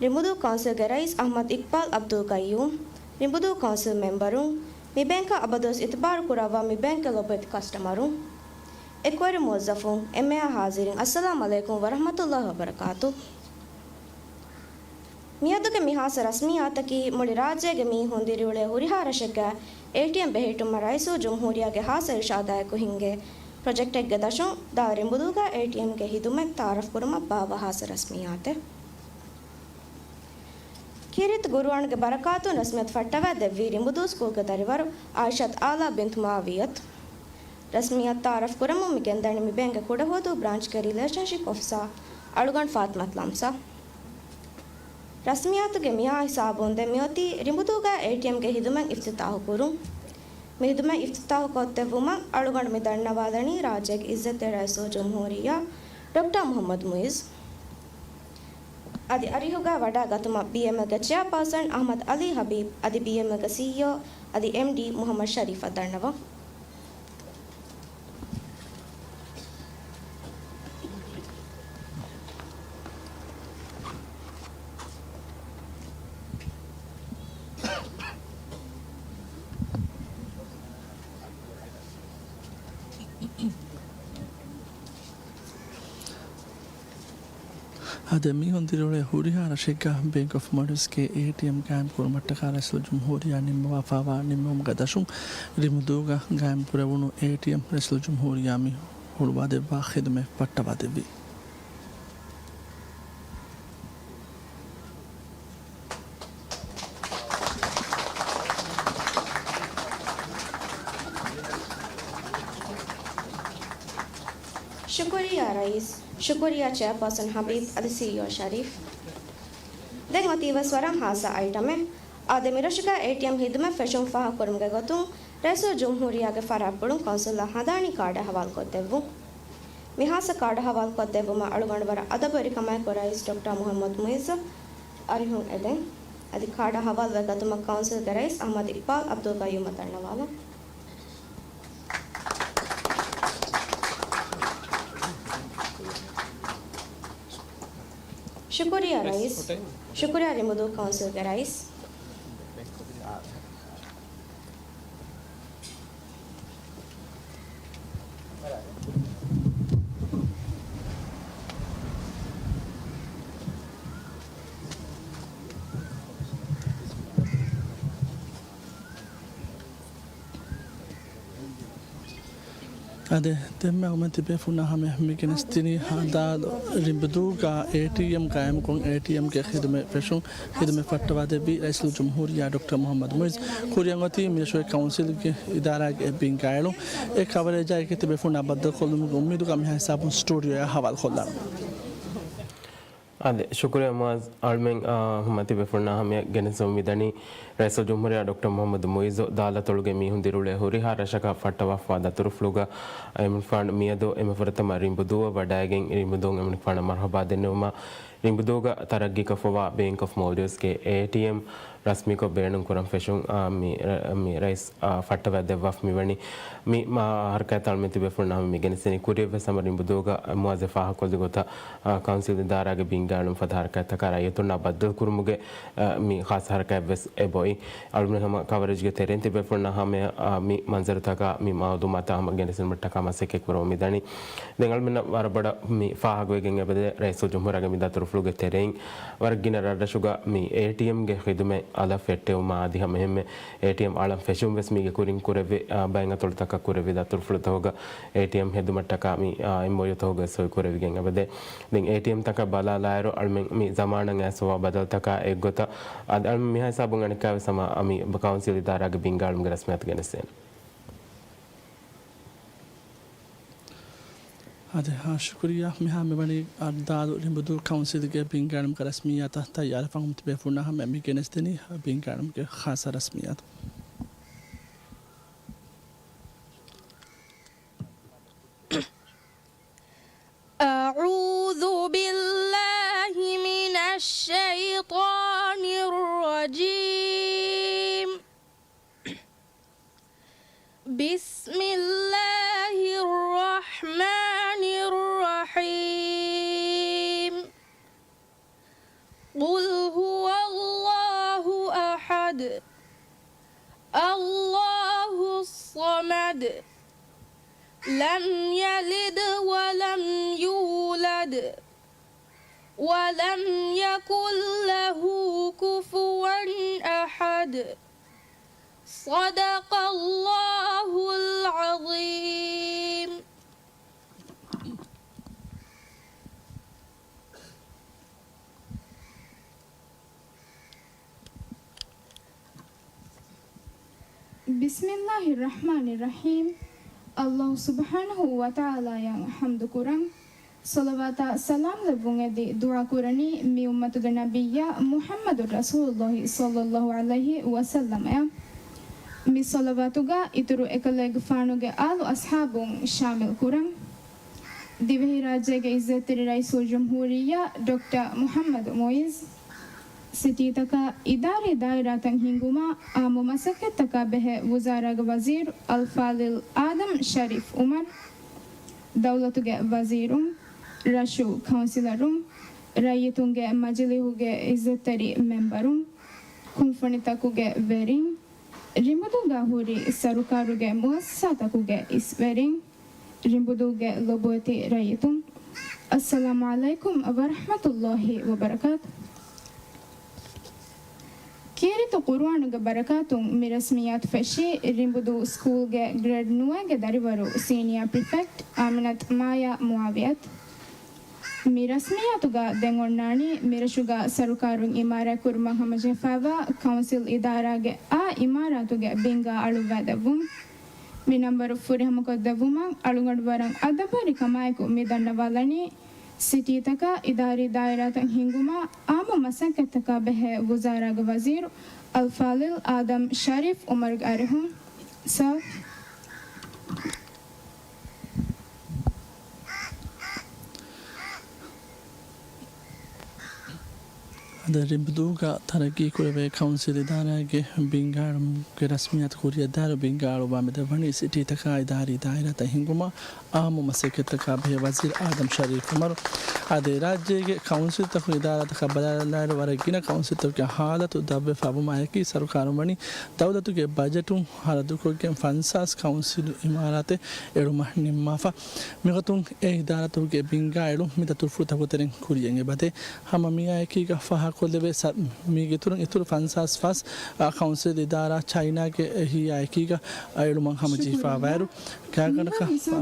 ރިނބުދޫ ކައުންސިލްގެ ރައީސް އަޙްމަދު އިޤްބާލް ޢަބްދުލް ޤައްޔޫމް، ރިނބުދޫ ކައުންސިލް މެމްބަރުން، މި ބޭންކަށް އަބަދުވެސް އިތުބާރު ކުރައްވާ މި ބޭންކްގެ ލޮބުވެތި ކަސްޓަމަރުން، އެކުވެރި މުވައްޒަފުން، އެންމެހާ ޙާޟިރީން، އައްސަލާމު ޢަލައިކުމް ވަރަޙްމަތުﷲި ވަބަރަކާތު. މިއަދުގެ މި ޚާއްޞަ ރަސްމިއްޔާތަކީ މުޅި ރާއްޖޭގެ މީހުން ދިރިއުޅޭ ހުރިހާ ރަށެއްގަ އޭޓީއެމް ބެހެއްޓުމަށް ރައީސުލްޖުމްހޫރިއްޔާގެ ޚާއްޞަ އިރުޝާދާއެކު ހިންގޭ ޕްރޮޖެކްޓެއްގެ ދަށުން ދާލް ރިނބުދޫގަ އޭޓީއެމްގެ ޚިދުމަތް ތަޢާރަފް ކުރުމަށް ބާއްވާ ޚާއްޞަ ރަސްމިއްޔާތެއް. ކީރިތި ޤުރުއާންގެ ބަރަކާތުން ރަސްމިއްޔަތު ފައްޓަވާ ދެއްވީ ރިނބުދޫ ސްކޫލްގެ ދަރިވަރު ޢާއިޝަތު އާލާ ބިންތު މުޢާވިޔަތު. ރަސްމިއްޔަތު ތަޢާރަފް ކުރަމުން މި ގެންދަނީ މި ބޭންކްގެ ކުޑަހުވަދޫ ބްރާންޗްގެ ރިލޭޝަންޝިޕް އޮފިސާ އަޅުގަނޑު ފާތިމަތު ލަމްސާ. ރަސްމިއްޔާތުގެ މިހާ ހިސާބުން ދެން މިއޮތީ ރިނބުދޫގަ އޭޓީއެމްގެ ޚިދުމަތް އިފްތިތާޙު ކުރުން. މި ޚިދުމަތް އިފްތިތާޙު ކޮށްދެއްވުމަށް އަޅުގަނޑު މި ދަންނަވާލަނީ ރާއްޖޭގެ އިއްޒަތްތެރި ރައީސުލްޖުމްހޫރިއްޔާ ޑޮކްޓަރ މުޙައްމަދު މުޢިއްޒު. އަދި އަރިހުގަ ވަޑައިގަތުމަށް ބީއެމްއެލްގެ ޗެއާޕާސަން އަޙްމަދު ޢަލީ ޙަބީބް އަދި ބީއެމްއެލްގެ ސީއީއޯ އަދި އެމްޑީ މުޙައްމަދު ޝަރީފަށް ދަންނަވަން. އާދެ، މީހުން ދިރިއުޅޭ ހުރިހާ ރަށެއްގަ ބޭންކް އޮފް މޯލްޑިވްސްގެ އޭޓީއެމް ގާއިމް ކުރުމަށްޓަކާ ރައީސުލްޖުމްހޫރިއްޔާ ނިންމަވާފާވާ ނިންމުމުގެ ދަށުން ރިނބުދޫގަ ގާއިމް ކުރެވުނު އޭޓީއެމް ރައީސުލްޖުމްހޫރިއްޔާ މި ހުޅުވާދެއްވާ ޚިދުމަތް ފައްޓަވާދެއްވި. ޝުކުރިއްޔާ ރައީސް، ޝުކުރިއްޔާ ޗެއާޕާސަން ޙަބީބް އަދި ސީއީއޯ ޝަރީފް. ދެން އޮތީ ވެސް ވަރަށް ޚާއްޞަ އައިޓަމެއް. އާދެ، މިރަށުގަ އޭޓީއެމް ޚިދުމަތް ފެށުން ފާހަގަކުރުމުގެ ގޮތުން ރައީސުލްޖުމްހޫރިއްޔާގެ ފަރާތްޕުޅުން ކައުންސިލަށް ހަނދާނީ ކާޑެއް ހަވާލުކޮށްދެއްވުން. މި ޚާއްޞަ ކާޑު ހަވާލުކޮށްދެއްވުމަށް އަޅުގަނޑު ވަރަށް އަދަބުވެރިކަމާއެކު ރައީސް ޑޮކްޓަރ މުޙައްމަދު މުޢިއްޒު އަރިހުން އެދެން. އަދި ކާޑަށް ހަވާލުވެ ގަތުމަށް ކައުންސިލްގެ ރައީސް އަޙްމަދު އިޤްބާލް ޢަބްދުލް ޤައްޔޫމަށް ދަންނަވާލަން. ޝުކުރިއްޔާ ރައީސް. ޝުކުރިއްޔާ ރިނބުދޫ ކައުންސިލްގެ ރައީސް. އާދެ، ދެންމެ އަޅުމެން ތިބޭފުޅުންނާ ހަމަޔަށް މި ގެނެސްދިނީ ދާލު ރިނބުދޫގަ އޭޓީއެމް ގާއިމުކޮށް އޭޓީއެމްގެ ޚިދުމަތް ފެށުން ޚިދުމަތް ފައްޓަވާދެއްވި ރައީސުލްޖުމްހޫރިއްޔާ ޑޮކްޓަރ މުޙައްމަދު މުޢިއްޒު. ކުރިއަށް އޮތީ މިރަށުގެ ކައުންސިލްގެ އިދާރާގެ ބިންގާއެޅުން. އެ ކަވަރޭޖާއެކީ ތިބޭފުޅުންނާ ބައްދަލުކޮށްލުމުގެ އުއްމީދުގަ މިހާ ހިސާބުން ސްޓޫޑިއޯއަށް ހަވާލުކޮށްލާނަން. އާދެ، ޝުކުރިއްޔާ މުޢާޒް. އަޅުމެން، އާ، ހަމަ ތިބޭފުޅުންނާ ހަމަޔަށް ގެނެސްދެމުން މިދަނީ ރައީސުލްޖުމްހޫރިއްޔާ ޑޮކްޓަރ މުޙައްމަދު މުޢިއްޒު ދާލަތޮޅުގެ މީހުން ދިރިއުޅޭ ހުރިހާ ރަށަކަށް ފައްޓަވާފަވާ ދަތުރުފުޅުގަ އެމަނިކުފާނު މިއަދު އެމަފުރަތަމަ ރިނބުދޫއަށް ވަޑައިގެން ރިނބުދޫން އެމަނިކުފާނަށް މަރުޙަބާ ދެންނެވުމަށް ރިނބުދޫގަ ތަރައްގީކޮށްފަވާ ބޭންކް އޮފް މޯލްޑިވްސްގެ އޭޓީއެމް ރަސްމީކޮށް ބޭނުން ކުރަން ފެށުން، އާ، މި، މި ރައީސް، އާ، ފައްޓަވައި ދެއްވާފަ މިވަނީ. މި، މާ، ހަރަކާތްތައް އަޅުމެން ތިބޭފުޅުންނާ ހަމަ މި ގެނެސްދިނީ ކުރިއަށްވެސް ހަމަ ރިނބުދޫގަ މުއާޒް ފާހަގަކޮށްލި ގޮތަށް، އާ، ކައުންސިލް އިދާރާގެ ބިންގާއެޅުން ފަދަ ހަރަކާތްތަކާ ރައްޔިތުންނާ ބައްދަލުކުރުމުގެ، އާ، މި ޚާއްޞަ ހަރަކާތްވެސް އެބައޮތް. އަޅުމެން ހަމަ ކަވަރޭޖްގެ ތެރެއިން ތިބޭފުޅުންނާ ހަމަޔަށް، އާ، މި މަންޒަރުތަކާ މި މައުލޫމާތާ ހަމަ ގެނެސްދިނުމަށްޓަކާ މަސައްކަތް ކުރަމުން މިދަނީ. ދެން އަޅުމެންނަށް ވަރަށް ބޮޑަށް މި ފާހަގަވެގެން އެބަދޭ ރައީސުލްޖުމްހޫރިއްޔާގެ މި ދަތުރުފުޅުގެ ތެރެއިން ވަރަށް ގިނަ ރަށްރަށުގަ މި އޭޓީއެމްގެ ޚިދުމަތް އަލަށް ފެއްޓެވުމާ އަދި ހަމައެހެންމެ އޭޓީއެމް އަޅަން ފެށުން ވެސް މީގެ ކުރިން ކުރެއްވި، އާ، ބައެއް އަތޮޅުތަކަށް ކުރެއްވި ދަތުރުފުޅުތަކުގަ އޭޓީއެމް ހެދުމަށްޓަކާ މި، އާ، އެމްއޯޔޫތަކުގަ ސޮއި ކުރެވިގެން އެބަދޭ. ދެން އޭޓީއެމްތަކަށް ބަލާލާއިރު އަޅުމެން މި ޒަމާނަށް އައިސްފަވާ ބަދަލުތަކާ އެއްގޮތަށް އަދި އަޅުމެން މިހާ ހިސާބުން އަނެއްކާވެސް ހަމަ މި ކައުންސިލް އިދާރާގެ ބިންގާއެޅުމުގެ ރަސްމިއްޔާތު ގެނެސްދޭނެ. އާދެ، އާ، ޝުކުރިއްޔާ. މިހާ މިވަނީ އަ، ދާލު ރިނބުދޫ ކައުންސިލްގެ ބިންގާއެޅުމުގެ ރަސްމިއްޔާތަށް ތައްޔާރުވާން ތިބޭފުޅުންނާ ހަމަ މި ގެނެސްދިނީ ބިންގާއެޅުމުގެ ޚާއްޞަ ރަސްމިއްޔާތު. الرجيم. بسم الله الرحمن الرحيم. قل هو الله أحد. الله الصمد. لم يلد ولم يولد. ولم يكن له كفوا أحد. صدق الله العظيم. بسم الله الرحمن الرحيم. ﷲ ސުބްޙާނަހޫ ވަތަޢާލާއަށް ޙަމްދު ކުރަން، ޞަލަވާތާ ސަލާމް ލެއްވުން އެދި ދުޢާ ކުރަނީ މި އުއްމަތުގެ ނަބިއްޔާ މުޙައްމަދު ރަސޫލުﷲ ޞައްލައްލާހު ޢަލައިހި ވަސައްލަމައަށް. މި ޞަލަވާތުގަ އިތުރު އެކަލޭގެފާނުގެ އާލު އަޞްޙާބުން ޝާމިލް ކުރަން. ދިވެހިރާއްޖޭގެ އިއްޒަތްތެރި ރައީސުލްޖުމްހޫރިއްޔާ ޑޮކްޓަރ މުޙައްމަދު މުޢިއްޒު، ސިޓީތަކާ އިދާރީ ދާއިރާތައް ހިންގުމާ އާއްމު މަސައްކަތްތަކާ ބެހޭ ވުޒާރާގެ ވަޒީރު އަލްފާޟިލް އާދަމް ޝަރީފް ޢުމަރު، ދައުލަތުގެ ވަޒީރުން، ރަށު ކައުންސިލަރުން، ރައްޔިތުންގެ މަޖިލީހުގެ އިއްޒަތްތެރި މެމްބަރުން، ކުންފުނިތަކުގެ ވެރިން، ރިނބުދޫގަ ހުރި ސަރުކާރުގެ މުއައްސަސާތަކުގެ އިސްވެރިން، ރިނބުދޫގެ ލޮބުވެތި ރައްޔިތުން، އައްސަލާމު ޢަލައިކުމް ވަރަޙްމަތުﷲ ވަބަރަކާތު. ކީރިތި ޤުރުއާނުގެ ބަރަކާތުން މި ރަސްމިއްޔާތު ފެށީ ރިނބުދޫ ސްކޫލްގެ ގްރޭޑް ނުވައިގެ ދަރިވަރު ސީނިއާ ޕްރިފެކްޓް އާމިނަތު މާޔާ މުޢާވިޔަތު. މި ރަސްމިއްޔާތުގަ ދެން އޮންނާނީ މިރަށުގަ ސަރުކާރުން އިމާރާތްކުރުމަށް ހަމަޖެހިފައިވާ ކައުންސިލް އިދާރާގެ އާ އިމާރާތުގެ ބިންގާ އަޅުއްވައިދެއްވުން. މި ނަންބަރު ފުރިހަމަކޮށްދެއްވުމަށް އަޅުގަނޑުވަރަށް އަދަބުވެރިކަމާއެކު މި ދަންނަވާލަނީ، ސިޓީތަކާ އިދާރީ ދާއިރާތައް ހިންގުމާ އާއްމު މަސައްކަތްތަކާ ބެހޭ ވުޒާރާގެ ވަޒީރު އަލްފާޟިލް އާދަމް ޝަރީފް ޢުމަރުގެ އަރިހުން. ސާ. އަދި ރިނބުދޫގަ ތަރައްގީކުރެވޭ ކައުންސިލް އިދާރާގެ ބިންގާ އަޅުމުގެ ރަސްމިއްޔާތު ކުރިއަށްދާއިރު ބިންގާ އަޅުއްވާ މިދެއްވަނީ ސިޓީތަކާ އިދާރީ ދާއިރާތައް ހިންގުމަށް އާއްމު މަސައްކަތްތަކާ ބެހޭ ވަޒީރު އާދަމް ޝަރީފް ޢުމަރު. އަދި ރާއްޖޭގެ ކައުންސިލްތަކުން އިދާރާތަކަށް ބަލާލާއިރު ވަރަށް ގިނަ ކައުންސިލްތަކުގެ ހާލަތު ދަށްވެފަ ވުމާއެކީ ސަރުކާރުން ވަނީ ދައުލަތުގެ ބަޖެޓުން ހަރަދުކޮށްގެން ފަންސާސް ކައުންސިލް އިމާރާތެއް އެޅުމަށް ނިންމާފަ. މިގޮތުން އެ އިދާރާތަކުގެ ބިންގާ އެޅުން މި ދަތުރުފުޅުތަކުގެ ތެރެއިން ކުރިއަށް އެބަދޭ. ހަމަ މިއާއެކީގަ ފާހަގަކޮށްލެވޭ ސަ-، މީގެ އިތުރުން އިތުރު ފަންސާސް ފަސް، އާ، ކައުންސިލް އިދާރާ ޗައިނާގެ އެހީއާއެކީގަ އެޅުމަށް ހަމަޖެހިފައިވާއިރު، ކާގަނޑަކަށް، އާ،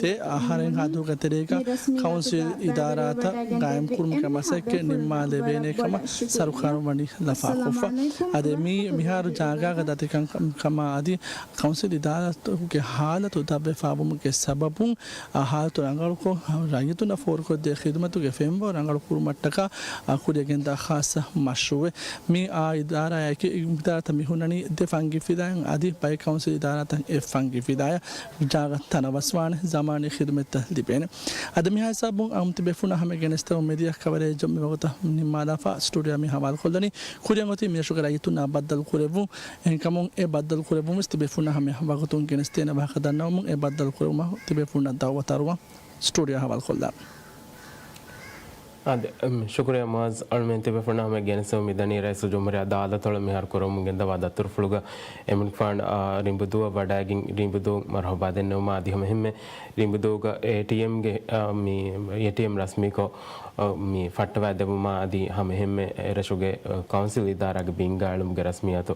ދެ އަހަރެއް ހަދުގަ ތެރޭގަ ކައުންސިލް އިދާރާތައް ގާއިމްކުރުމުގެ މަސައްކަތް ނިންމާލެވޭނެ ކަމަށް ސަރުކާރުން ވަނީ ލަފާކޮށްފަ. އަދި މި މިހާރު ޖާގާގަ ދަތިކަން ކަމާ އަދި ކައުންސިލް އިދާރާތަކުގެ ހާލަތު ދަށްވެފަ ވުމުގެ ސަބަބުން، އާ، ހާލަތު ރަނގަޅުކޮށް، ރައްޔިތުންނަށް ފޯރުކޮށްދޭ ޚިދުމަތުގެ ފެންވަރު ރަނގަޅު ކުރުމަށްޓަކާ، އާ، ކުރިއަށް ގެންދާ ޚާއްސަ މަޝްރޫއެއް. މި އާ އިދާރާއަކީ، އިދާރާތައް މި ހުންނަނީ ދެ ފަންގި ފިލާއިން އަދި ބައެއް ކައުންސިލް އިދާރާތައް އެއް ފަންގި ފިލާއަށް ޖާގަ ތަނަވަސްވާނެ، ޒަމާނީ ޚިދުމަތްތައް ލިބޭނެ. އަދި މިހާ ހިސާބުން އައުމު ތިބޭފުޅުންނާ ހަމަ ގެނެސްދެމުން މިދިޔަ ކަވަރޭޖު މިވަގުތަށް ނިންމާލާފަ ސްޓޫޑިއޯ މި ހަވާލުކޮށްލަނީ. ކުރިއަށް އޮތީ މިރަށުގެ ރައްޔިތުންނާ ބައްދަލު ކުރެއްވުން. އެހެންކަމުން އެ ބައްދަލު ކުރެއްވުމަށް ތިބޭފުޅުންނާ ހަމަ ވަގުތުން ގެނެސްދޭނެ ވާހަކަ ދަންނަވަމުން އެ ބައްދަލު ކުރެއްވުމަށް ތިބޭފުޅުންނަށް ދައުވަތު އަރުވަން. ސްޓޫޑިއޯ ހަވާލުކޮށްލާ. އާދެ، އަމް، ޝުކުރިއްޔާ މުއާޒް. އަޅުމެން ތިބޭފުޅުންނާ ހަމަ ގެނެސްދެމުން މިދަނީ ރައީސުލްޖުމްހޫރިއްޔާ ދައުލަތު މިހާރު ކުރަމުން ގެންދަވާ ދަތުރުފުޅުގަ އެމިންފާން، އާ، ރިނބުދޫއަށް ވަޑައިގެން ރިނބުދޫ މަރުޙަބާ ދެންނެވުމާ އަދި ހަމައެހެންމެ ރިނބުދޫގަ އޭޓީއެމްގެ، އާ، މި އޭޓީއެމް ރަސްމީކޮށް، އާ، މި ފައްޓަވައިދެއްވުމާ އަދި ހަމައެހެންމެ އެރަށުގެ، އާ، ކައުންސިލް އިދާރާގެ ބިންގާ އެޅުމުގެ ރަސްމިއްޔާތު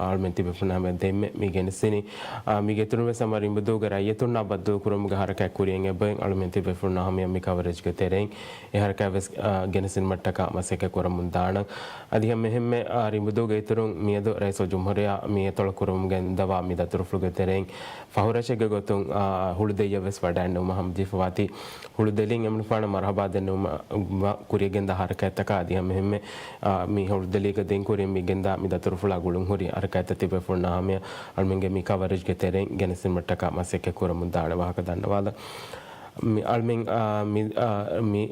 އަޅުމެން ތިބޭފުޅުންނާ ހަމަ ދެންމެ މި ގެނެސްދިނީ. އާ، މީގެ އިތުރުން ވެސް ހަމަ ރިނބުދޫގެ ރައްޔިތުންނާ ބައްދަލު ކުރުމުގެ ހަރަކާތް ކުރިއަށް އެބައިން އަޅުމެން ތިބޭފުޅުންނާ ހަމަޔަށް މި ކަވަރޭޖްގެ ތެރެއިން އެ ހަރަކާތް ވެސް، އާ، ގެނެސްދިނުމަށްޓަކާ މަސައްކަތް ކުރަމުން ދާނަން. އަދި ހަމައެހެންމެ، އާ، ރިނބުދޫގެ އިތުރުން މިއަދު ރައީސުލްޖުމްހޫރިއްޔާ މި އެތޮޅަށް ކުރަމުން ގެންދަވާ މި ދަތުރުފުޅުގެ ތެރެއިން ފަހުރަށެއްގެ ގޮތުން، އާ، ހުޅުދެއްޔަށް ވެސް ވަޑައިންނެވުމަށް ހަމަޖެހިފަވާތީ. ހުޅުދެލިން އެމިންފާނަށް މަރުޙަބާ ދެންނެވުމަށް ކުރިއަށް ގެންދާ ހަރަކާތްތަކާ އަދި ހަމައެހެންމެ، އާ، މި ހުޅުދެލީގަ ދެން ކުރިއަށް މި ގެންދާ މި ދަތުރުފުޅާ ގުޅުންހުރި ހަރަކާތްތައް ތިބޭފުޅުންނާ ހަމަޔަށް އަޅުމެންގެ މި ކަވަރޭޖްގެ ތެރެއިން ގެނެސްދިނުމަށްޓަކާ މަސައްކަތް ކުރަމުން ދާނެ ވާހަކަ ދަންނަވާލަން. މި އަޅުމެން، އާ، މި، އާ، މި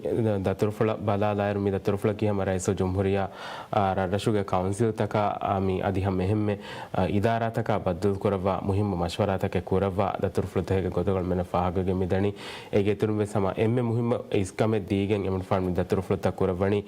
ދަތުރުފުޅަށް ބަލާލާއިރު، މި ދަތުރުފުޅަކީ ހަމަ ރައީސުލްޖުމްހޫރިއްޔާ، އާ، ރަށްރަށުގެ ކައުންސިލްތަކާ، އާ، މި އަދި ހަމަ އެހެންމެ، އާ، އިދާރާތަކާ ބައްދަލުކުރައްވާ މުހިއްމު މަޝްވަރާތަކެއް ކުރައްވާ ދަތުރުފުޅުތަކެއްގެ ގޮތުގަ އަޅުމެންނަށް ފާހަގަވެގެން މިދަނީ. އޭގެ އިތުރުން ވެސް ހަމަ އެންމެ މުހިއްމު އިސްކަމެއް ދީގެން އެމަނިކުފާނު މި ދަތުރުފުޅުތައް ކުރައްވަނީ.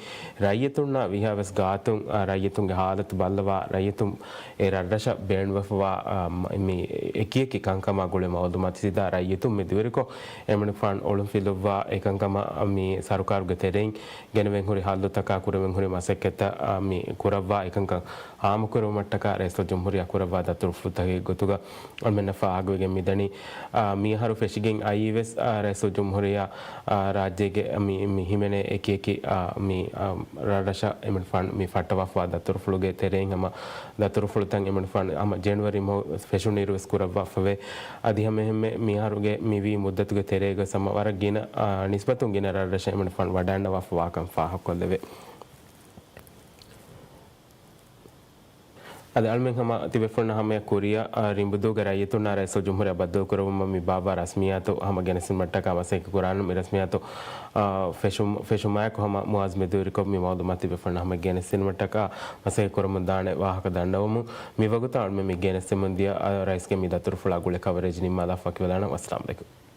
ރައްޔިތުންނާ ވީހާވެސް ގާތުން، އާ، ރައްޔިތުންގެ ހާލަތު ބައްލަވާ، ރައްޔިތުން އެ ރަށްރަށަށް ބޭނުންވެފަވާ، އާ، މަ-، މި އެކިއެކި ކަންކަމާ ގުޅޭ މައުލޫމާތު ސީދާ ރައްޔިތުން މި ދުވެރިކޮށް، އެމަނިކުފާނު އޮޅުންފިލުއްވާ އެކަންކަމަށް މި ސަރުކާރުގެ ތެރެއިން ގެނެވެން ހުރި ހައްލުތަކާ ކުރެވެން ހުރި މަސައްކަތްތައް، އާ، މި ކުރައްވާ އެކަންކަން ހާމަކުރެވުމަށްޓަކާ ރައީސުލްޖުމްހޫރިއްޔާ ކުރައްވާ ދަތުރުފުޅުތަކެއް ގޮތުގަ އަޅުމެންނަށް ފާހަގަވެގެން މިދަނީ. އާ، މިއަހަރު ފެށިގެން އައީވެސް، އާ، ރައީސުލްޖުމްހޫރިއްޔާ، އާ، ރާއްޖޭގެ މި، މި ހިމެނޭ އެކިއެކި، އާ، މި، އާ، ރަށްރަށަށް އެމަނިކުފާނު މި ފައްޓަވާފަވާ ދަތުރުފުޅުގެ ތެރެއިން ހަމަ ދަތުރުފުޅުތައް އެމަނިކުފާނު ހަމަ ޖެނުއަރީ މަހު ފެށުނުއިރުވެސް ކުރައްވާފަވޭ. އަދި ހަމައެހެންމެ މިއަހަރުގެ މިވީ މުއްދަތުގެ ތެރޭގަ ހަމަ ވަރަށް ގިނަ، އާ، ނިސްބަތުން ގިނަ ރަށްރަށަށް އެމަނިކުފާނު ވަޑައިގަންނަވާފަވާކަން ފާހަގަކޮށްލެވޭ. އަދި އަޅުމެން ހަމަ ތިބޭފުޅުންނަށް ހަމަޔަށް ކުރިއަށް، އާ، ރިނބުދޫގެ ރައްޔިތުންނާ ރައީސުލްޖުމްހޫރިއްޔާ ބައްދަލުކުރެވުމަށް މި ބާއްވާ ރަސްމިއްޔާތު ހަމަ ގެނެސްދިނުމަށްޓަކާ މަސައްކަތް ކުރާނަން. މި ރަސްމިއްޔާތު، އާ، ފެށުމަށް، ފެށުމާއެކު ހަމަ މުއާޒް މެދުވެރިކޮށް މި މައުލޫމާތު ތިބޭފުޅުންނަށް ހަމަ ގެނެސްދިނުމަށްޓަކާ މަސައްކަތް ކުރަމުންދާނެ ވާހަކަ ދަންނަވަމުން. މިވަގުތަށް އަޅުމެން މި ގެނެސްދެމުންދިޔަ، އާ، ރައީސްގެ މި ދަތުރުފުޅާ ގުޅޭ ކަވަރޭޖް ނިންމާލާ ފަކިވެލާނަން. އައްސަލާމް ޢަލައިކުމް.